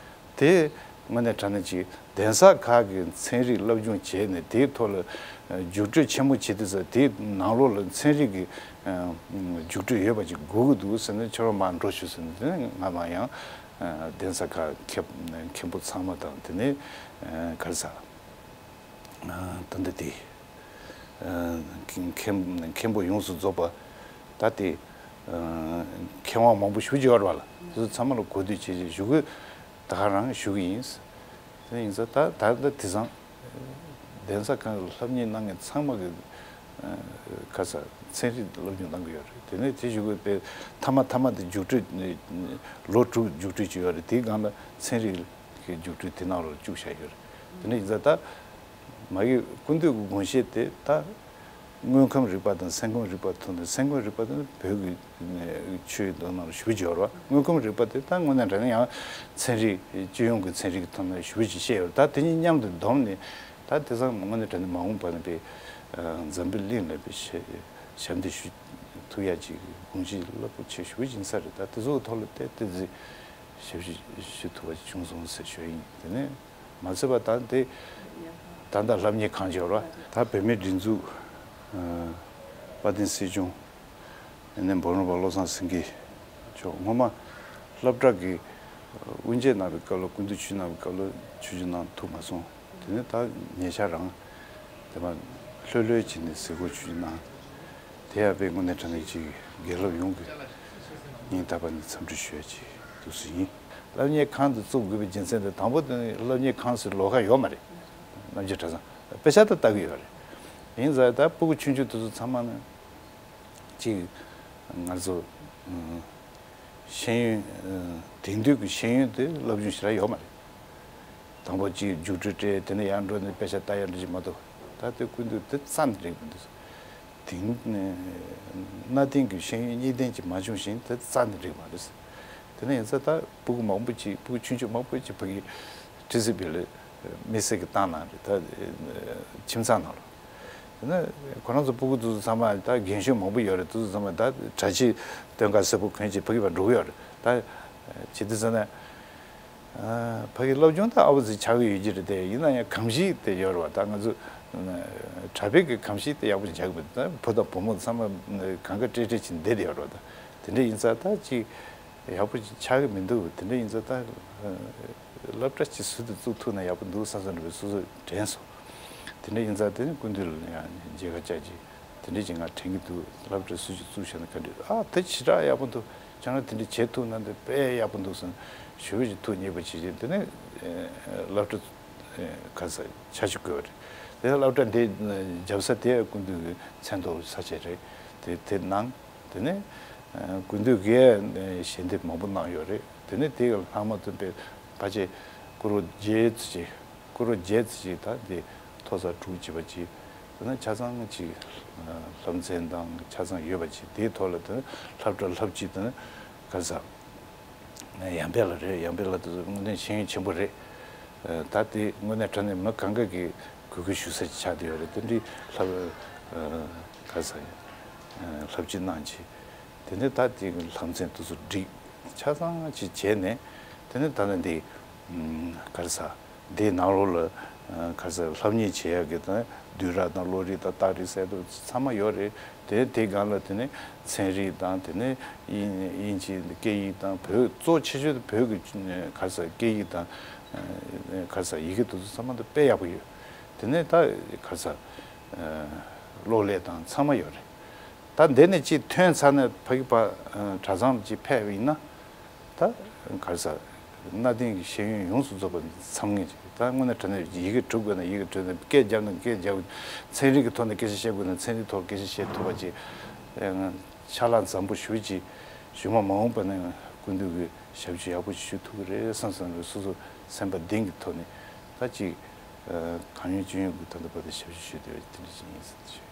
དེ་དངོས་གནས་དྲང་གནས་ཀྱི་གདན་ས་ཁག་གི་ཚན་རིག་སློབ་སྦྱོང་བྱས་ནས་དེའི་ཐོག་ལ་རྒྱུགས་སྤྲོད་ཆེན་མོ་བྱེད་དུས་ཙང་དེའི་ནང་ལོགས་ལ་ཚན་རིག་གི་རྒྱུགས་སྤྲོད་ཡོད་པ་ཅིག་དགོས་ཀྱི་འདུག་ཟེར་ནས་ཁྱོད་རང་མར་འགྲོ་ཤོག་ཟེར་ནས་དེ་ནས་ང་མར་ཡང་གདན་ས་ཁག་མཁན་མཁན་པོ་ཚང་མ་དང་དེ་ནས་ག་རེ་ཟ། ད་ལྟ་དེ་མཁན་མཁན་པོ་ཡོངས་སུ་རྫོགས་པ་ད་དེ་མཁས་དབང་མང་པོ་ཞེ་པོ་ཅིག་ཡོད་རེད་པ་ལ། དེ་ཚོ་ཚང་མ་ལ་གོ་བསྡུར་བྱས་བྱས་ཞུ་གི་ད་ག་རང་ཞུ་གི་ཡིན། དེ་ཡིན་ཙང་ད་ད་ལྟ་དེང་སང་གདན་ས་ཁག་ལ་སློབ་གཉེར་གནང་མཁན་ཚང་མ་གི་ག་ས་ཚན་རིག་སློབ་སྦྱོང་གནང་གི་ཡོད་རེད། དེ་ནས་དེ་ཞུ་གི་དཔེ་མཐའ་མ་མཐའ་མ་དེ་རྒྱུགས་སྤྲོད་ལོ་དྲུག་རྒྱུགས་སྤྲོད་ཅིག་ཡོད་རེད། དེའི་སྒང་ལ་ཚན་རིག་གི་རྒྱུགས་སྤྲོད་དེ་ནང་ལོགས་བཅུག་བཞག་ཡོད་རེད། དེ་འདྲ་ཡིན་ཙང་ད་མ་གི་སྐུ་མདུན་གྱི་དགོངས་བཞེད་དེ་ད་དངོས་ཁམས་རིག་པ་དང་སེམས་ཁམས་རིག་པ་ཐོག་ནས། སེམས་ཁམས་རིག་པ་དེ་ནི་བོད་ཀྱི་ཆོས་དང་ནང་ཞུ་སྦྱོར་བ། དངོས་ཁམས་རིག་པ་དེ་ད་དངོས་གནས་དྲང་གནས་ཡང་ཚན་རིག་སྤྱི་ཡོངས་ཀྱི་ཚན་རིག་ཐོག་ནས་ཞུ་ཅིག་བཤད་ཡོད་རེད། ད་དེ་གཉིས་མཉམ་དུ་བསྡོམས་ནས་ད་དེང་སང་དངོས་གནས་དྲང་གནས་མ་འོངས་པ་ནས་པའི་འཛམ་བུ་གླིང་ལ་པའི་ཞབས་འདེགས་ཞུ་ཐུབ་ཡ་ཅིག་དགོངས་གཞི་རླབས་པོ་ཆེ་ཞུ་ཡིན་ས་རེད། ད་དེ་ཚོའི་ཐོག་ལ་བལྟས་ཏེ་ཞབས་ཕྱི་ཞུ་ཐུབ་པ་ཅིག་བྱུང་སོང་ཟེར་ཞུ་ཡིན། དེ་ནས། མ་ཚད་པ་ད་དེ་ད་ལྟ་སློབ་གཉེར་ཁང་ཅིག་ཡོད་རེད། ད་བོད་མིའི་སྒྲིག་འཛུགས་དཔལ་ལྡན་སྲིད་སྐྱོང་ནས་འབུམ་རམས་པ་བློ་བཟང་སེང་གེ་མཆོག་སྔོན་མ་སློབ་གྲྭ་གི་དབུ་འབྱེད་གནང་བའི་སྐབས་ལ་སྐུ་མདུན་ཆིབས་གནང་བའི་སྐབས་ལ་ཆིབས་བསྒྱུར་གནང་ཐུབ་མ་སོང་། དེ་ནས་ད་ཉེ་ཆར་རང་དེ་མ་ལྷོད་ལྷོད་བྱས་ནས་གཟིགས་སྐོར་ཆིབས་བསྒྱུར་གནང་། དེ་ཡང་དཔེ་དངོས་གནས་དྲང་གནས་ཀྱི་དགེ་སློབ་ཡོངས་ཀྱི་སྙིང་ཐག་པ་ནས་འཚམས་འདྲི་ཞུ་ཡ་ཅིག་འདུག་སེ་ཡིན། སློབ་གཉེར་ཁང་དེ་བཙུགས་དགོས་པའི་རྒྱུ་མཚན་དེ་དང་པོ་དེ་ནི་སློབ་གཉེར་ཁང་ཟེར་ལོགས་ཀ་ཡོད་མ་རེད། རྣམ་རྒྱལ་གྲྭ་ཚང་དཔེ་ཆ་ད་ལྟ་གི་ཡོད་རེད། ཡིན་ཙང་ད་སྤུ་གུ་ཆུང་ཆུང་དེ་ཚོ་ཚང་མ་ནི་གཅིག་ང་ཚོ་ཤེས་ཡོན་དེང་དུས་ཀྱི་ཤེས་ཡོན་དེ་སློབ་སྦྱོང་ཞེ་དྲག་ཡོད་མ་རེད། དང་པོ་གཅིག་རྒྱུགས་སྤྲོད་སྤྲད། དེ་ནས་ཡར་འགྲོ་ནས་དཔེ་ཆ་ལྟ་ཡ་འདྲ་ཞིག་མ་གཏོགས། ད་དེ་སྐུ་མདུན་དེ་རྩ་ནས་འགྲིག་མི་འདུག་དེང་གནའ་དེང་གི་ཤེས་ཡོན་གཉིས་ལྡན་ཅིག་མ་བྱུང་ཞིང་དེ་རྩ་ནས་འགྲིག་མ་རེད། དེ་ནས་ཡིན་ཙང་ད་སྤུ་གུ་མང་པོ་ཅིག་སྤུ་གུ་ཆུང་ཆུང་མང་པོ་ཅིག་ཕ་གི་ཁྲི་སི་བེ་ལ་དམིགས་བསལ་གྱི་བཏང་གནང་རེད། ད་ཁྱིམ་ཚང་ནང་ལ། དེ་ནས་ཁོ་རང་ཚོ་སྤུ་གུ་དེ་ཚོ་ཚང་མ་ད་རྒན་གཞོན་མང་པོ་ཡོད་རེད། དེ་ཚོ་ཚང་མ་ད་གྲྭ་ཆས་སྟོན་ཁ་གསལ་པོ་གོན་བྱས་ཕ་གི་བར་འགྲོ་གི་ཡོད་རེད། ད་ཇི་ལྟར་ཟེར་ན། ཕ་གི་སློབ་སྦྱོང་ད་ཨ་བོ་ཟིག་ཆགས་ཀྱི་ཡོད་ཀྱི་རེད་དེ། ཡིན་ན་ཡང་གོམས་གཤིས་དེ་ཡོད་རེད་བ། ད་ང་ཚོ་གྲྭ་པའི་གི་གོམས་གཤིས་དེ་ཡག་པོ་ཞིག་ཆགས་ཀྱི་མི་འདུག་ད་བུ་དང་བུ་མོ་ཚང་མ་གང་ག་སྤྲེལ་སྤྲེལ་ཅིག་བསྡད་དེ་ཡོད་རེད་བ། ད་དེ་འདྲ་ཡིན་ཙང་ད་ཅིག་ཡག་པོ་ཅིག་ཆགས་ཀྱི་མི་འདུག་དེ་འདྲ་ཡིན་ཙང་ད་སློབ་གྲྭ་ཅིག་ཟུར་དུ་བཙུགས་ཐུབ་ན་ཡག་པོ་འདུག་བསམ་བསམ་འདྲ་བའི་སོ་སོ་དྲན་སོང་། དེ་འདྲ་ཡིན་ཙང་དེ་ནི་སྐུ་མདུན་ལ་ཡང་མཇལ་ཁ་བཅར་གྱི། དེ་འདྲ་ཅིག་ང་དྲན་གྱི་འདུག་སློབ་གྲྭ་སུ་ཞིག་བཙུགས་བཞག་ན་ག་འདྲ། ཨ་དེ་ཞེ་དྲག་ཡག་པོ་འདུག་ཁྱེད་རང་དེ་འདྲ་བྱེད་ཐུབ་ན་དེ་དཔེ་ཡག་པོ་འདུག་ཟེར་ཞུ་བ་ཞིག་ཐུགས་མཉེས་པོ་བྱེད་ཀྱི། དེ་ནས་སློབ་གྲྭ་ག་ས་ཆ་ཞིག་བསྐོས་པ་རེད། དེ་སློབ་གྲྭ་འདི་རྒྱབ་ས་དེ་སྐུ་མདུན་གྱི་མཚན་ཐོགས་ས་ཆ་རེད། དེ་དེ་གནང་། དེ་ནས་སྐུ་མདུན་གྱིས་ཞལ་འདེབས་མང་པོ་གནང་ཡོད་རེད། དེ་ནས་དེ་གི་ལྷག་མ་དུ་དཔེ་ཕལ་ཆེར་སྐོར་ར་བརྒྱད་ཙམ་ཅིག་སྐོར་ར་བརྒྱད་ཙམ་ཅིག་ད་དེ་མཐོ་ས་དྲུག་ཅེས་པ་ཅིག་དེ་ན་ཆ་ཚང་ཅིག་སློབ་ཚན་དང་ཆ་ཚང་ཡོད་པ་ཅིག་དེའི་ཐོག་ལ་དེ་སློབ་གྲྭ་ལྷབ་ཅིག་དེ་ག་ས་ཡང་དཔེ་ལ་རེད། ཡང་དཔེ་ལ་དེ་དངོས་གནས་ཤེས་ཡོན་ཆེན་པོ་རེད། ད་དེ་དངོས་གནས་དྲང་གནས་མི་གང་ག་གི་གུས་བཀུར་ཞུ་ས་ཅིག་ཆགས་བསྡད་ཡོད་རེད། དེ་འདྲའི་ལྷབ་ག་ས་ལྷབ་ཅིག་གནང་ཅིག་དེ་ནས་ད་དེ་སློབ་ཚན་དེ་ཚོ་སྒྲིག་ཆ་ཚང་ཅིག་བྱས་ནས། དེ་ནས་ད་ནི་འདི་ག་རེ་ཟ་འདིའི་ནང་ལོགས་ལ་ ག་ས་སློབ་གཉེར་བྱེད་ཡག་གི་དང་བསྡུས་གྲྭ་དང་བློ་རིག་དང་རྟགས་རིག་གསལ་ཐོ་ཚང་མ་ཡོད་རེད། དེ་དེ་སྒང་ལ་དེ་ནས་ཚན་རིག་དང་དེ་ནས་དབྱིན་དབྱིན་ཇིའི་སྐད་ཡིག་དང་བོད་གཙོ་ཆེ་ཤོས་དེ་བོད་ཀྱི་ག་ས་སྐད་ཡིག་དང་ག་ས་ཡི་གེ་དེ་ཚོ་ཚང་མ་དེ་དཔེ་ཡག་པོ་ཡོད། དེ་ནས་ད་ག་ས་གློག་ཀླད་དང་ཚང་མ་ཡོད་རེད། ད་འདི་ནས་ཅིག་ཐོན་ཚར་ནས་ཕ་གི་ཕ་གྲྭ་ཚང་ཅིག་ཕེབས་པ་ཡིན་ན། ད་ག་རེ་ཟེར། གནའ་དེང་གི་ཤེས་ཡོན་ཡོངས་སུ་རྫོགས་པ་ཚང་ངེས་ཅིག་ད་དངོས་གནས་དྲང་གནས་ཡི་གེ་གྲུབ་དགོས་ན་ཡི་གེ་གྲུབ་ན། སྐད་རྒྱབ་ན་སྐད་རྒྱབ། ཚན་རིག་གི་ཐོག་ནས་སྐད་ཆ་བཤད་དགོས་ན་ཚན་རིག་ཐོག་སྐད་ཆ་བཤད་ཐུབ་པ་ཅིག་ཕྱག་ལས་བཟང་པོ་ཞུ་ཅིག་གཞུག་མ་མ་འོངས་པ་ན་སྐུ་མདུན་གྱི་ཞབས་ཕྱི་ཡག་པོ་ཞིག་ཞུ་ཐུབ་ཀྱི་རེད་བསམ་བསམ་རེད། སོ་སོ་སེམས་པ་གཏིང་གི་ཐོག་ནས་ད་ཅིག་གང་ཡོད་ཅི་ཡོད་ཀྱི་དོན་དུ་བར་དུ་ཞབས་ཕྱི་ཞུས་ཏེ་དེ་འདྲ་ཞིག་ཡིན་ཟེར་ཞུ།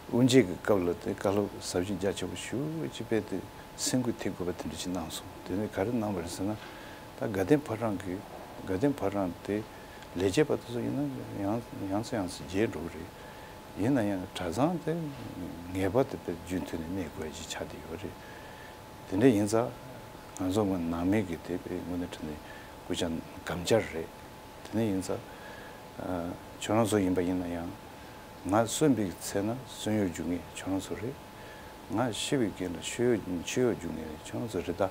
དབུ་འབྱེད་ཀྱི་སྐབས་ལ་དེ་བཀའ་སློབ་ཟབ་ཅིང་རྒྱ་ཆེ་པོ་ཞུ་ཅིག་དཔེ་དེ་སེམས་འགུལ་ཐེབས་དགོས་པ་དེ་འདྲ་ཅིག་གནང་སོང་། དེ་ནས་ག་རེ་གནང་བ་རེད་ཟེར་ན། ད་དགའ་ལྡན་ཕོ་བྲང་གི་དགའ་ལྡན་ཕོ་བྲང་དེ་ལས་བྱེད་པ་དེ་ཚོ་ཡིན་ན་ཡང་ཡང་སེ་ཡང་སེ་རྒྱས་འགྲོ་གི་རེད། ཡིན་ན་ཡང་གྲྭ་ཚང་དེ་ངེས་པར་དུ་དཔེ་རྒྱུན་མཐུད་ནས་གནས་དགོས་ཡ་ཅིག་ཆགས་བསྡད་ཡོད་རེད། དེ་འདྲ་ཡིན་ཙང་ང་ཚོ་ནང་མི་གི་དེ་དཔེ་དངོས་གནས་དྲང་གནས་སྐུ་ཕྱྭ་དགམ་བྱ་རེད། དེ་ནས་ཡིན་ཙང་། ཨ། ཁྱོད་རང་ཚོ་ཡིན་པ་ཡིན་ན་ཡང་། ང་གསོན་པའི་ཚེ་ན་གསོན་ཡུལ་རྒྱུ་ངེས་ཁྱོད་རང་ཚོ་རེད། ང་ཤི་བའི་རྐྱེན་ལ་མཆོད་ཡུལ་མཆོད་ཡུལ་རྒྱུ་ངེས་ཁྱོད་རང་ཚོ་རེད། ད་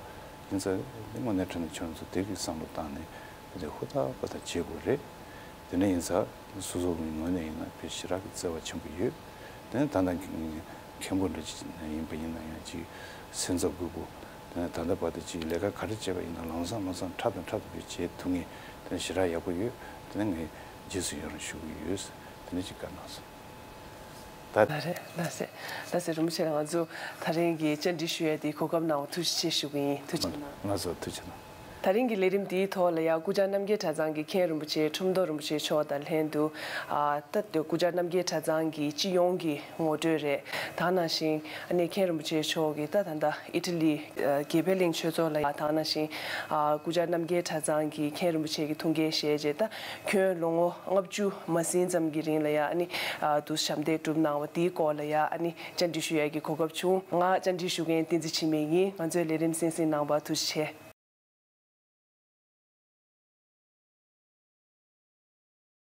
ཡིན་ཙང་དངོས་གནས་དྲང་གནས་ཁྱོད་རང་ཚོ་དེ་གི་བསམ་བློ་བཏང་ནས་དེ་ཧུར་ཐག་པ་ཐག་བྱེད་དགོས་རེད། དེ་འདྲ་ཡིན་ཙང་སོ་སོ་གི་ངོས་ནས་ཡིན་ན་དཔེ་ཞེ་དྲག་གི་བརྩེ་བ་ཆེན་པོ་ཡོད། དེ་ནས་ད་ལྟ་མཁན་པོ་འདྲ་ཅིག་ཡིན་པ་ཡིན་ན་ཡང་ཅིག་སེམས་འཚབ་དགོས་པོ། དེ་ནས་ད་ལྟ་བར་དུ་ཅིག་ལས་ཀ་ག་རེ་བྱས་པ་ཡིན་ན་ལམ་སང་ལམ་སང་ཁྲ་དང་ཁྲ་དང་བྱེད་ཐུབ་ངེས་དེ་ནས་ཞེ་དྲག་ཡག་པོ་ཡོད། དེ་ནས་ངས་རྗེས་སུ་ཡི་རང་ཞུ་གི་ཡོད། དེ་ནས་ཅིག་བཀའ་གནང་སོང་། ད། ལགས་རེད། ལགས་སེ། ལགས་སེ། རིན་པོ་ཆེ་ལགས། ང་ཚོ་ད་རིང་གི་བཅར་འདྲི་ཞུ་ཡས་དེ་གོ་སྐབས་གནང་བ་ཐུགས་རྗེ་ཆེ་ཞུ་གི་ཡིན། ཐུགས་རྗེ་གནང་། ང་ཚོ་ཐུགས་རྗེ་གནང་། ད་རིང་གི་ལས་རིམ་འདིའི་ཐོག་ལ་ཡང་སྐུ་བཅར་རྣམ་རྒྱལ་གྲྭ་ཚང་གི་མཁན་རིན་པོ་ཆེ་ཁྲོམ་ཐོག་རིན་པོ་ཆེ་མཆོག་དང་ལྷན་དུ། ཨ། ད་སྐུ་བཅར་རྣམ་རྒྱལ་གྲྭ་ཚང་གི་སྤྱི་ཡོངས་ཀྱི་ངོ་སྤྲོད་རེད། ད་ནང་བཞིན་ཨ་ནི་མཁན་རིན་པོ་ཆེ་མཆོག་གིས་ད་ད་ལྟ་ཨི་ཊ་ལི་ཨ་དགེ་འཕེལ་གླིང་ཆོས་ཚོགས་ལ་ཡང་ད་ནང་བཞིན་ཨ་སྐུ་བཅར་རྣམ་རྒྱལ་གྲྭ་ཚང་གི་མཁན་རིན་པོ་ཆེ་གི་ཐུགས་འགན་བཞེས་རྗེས་ད་ཁྱོན་ལོ་ངོ་ལྔ་བཅུ་མ་ཟིན་ཙམ་གྱི་རིང་ལ་ཡང་ཨ་ནི་ཨ་དུ་ཞབས་འདེགས་བསྒྲུབས་གནང་བ་དེའི་སྐོར་ལ་ཡང་ཨ་ནི་བཅར་འདྲི་ཞུ་ཡག་གི་གོ་སྐབས་བྱུང་། ང་བཅར་འདྲི་ཞུ་མཁན་བསྟན་འཛིན་འཆི་མེད་ཡིན། ང་ཚོའི་ལས་རིམ་གསན་གཟིགས་གནང་བར་ཐུགས་རྗེ་ཆེ།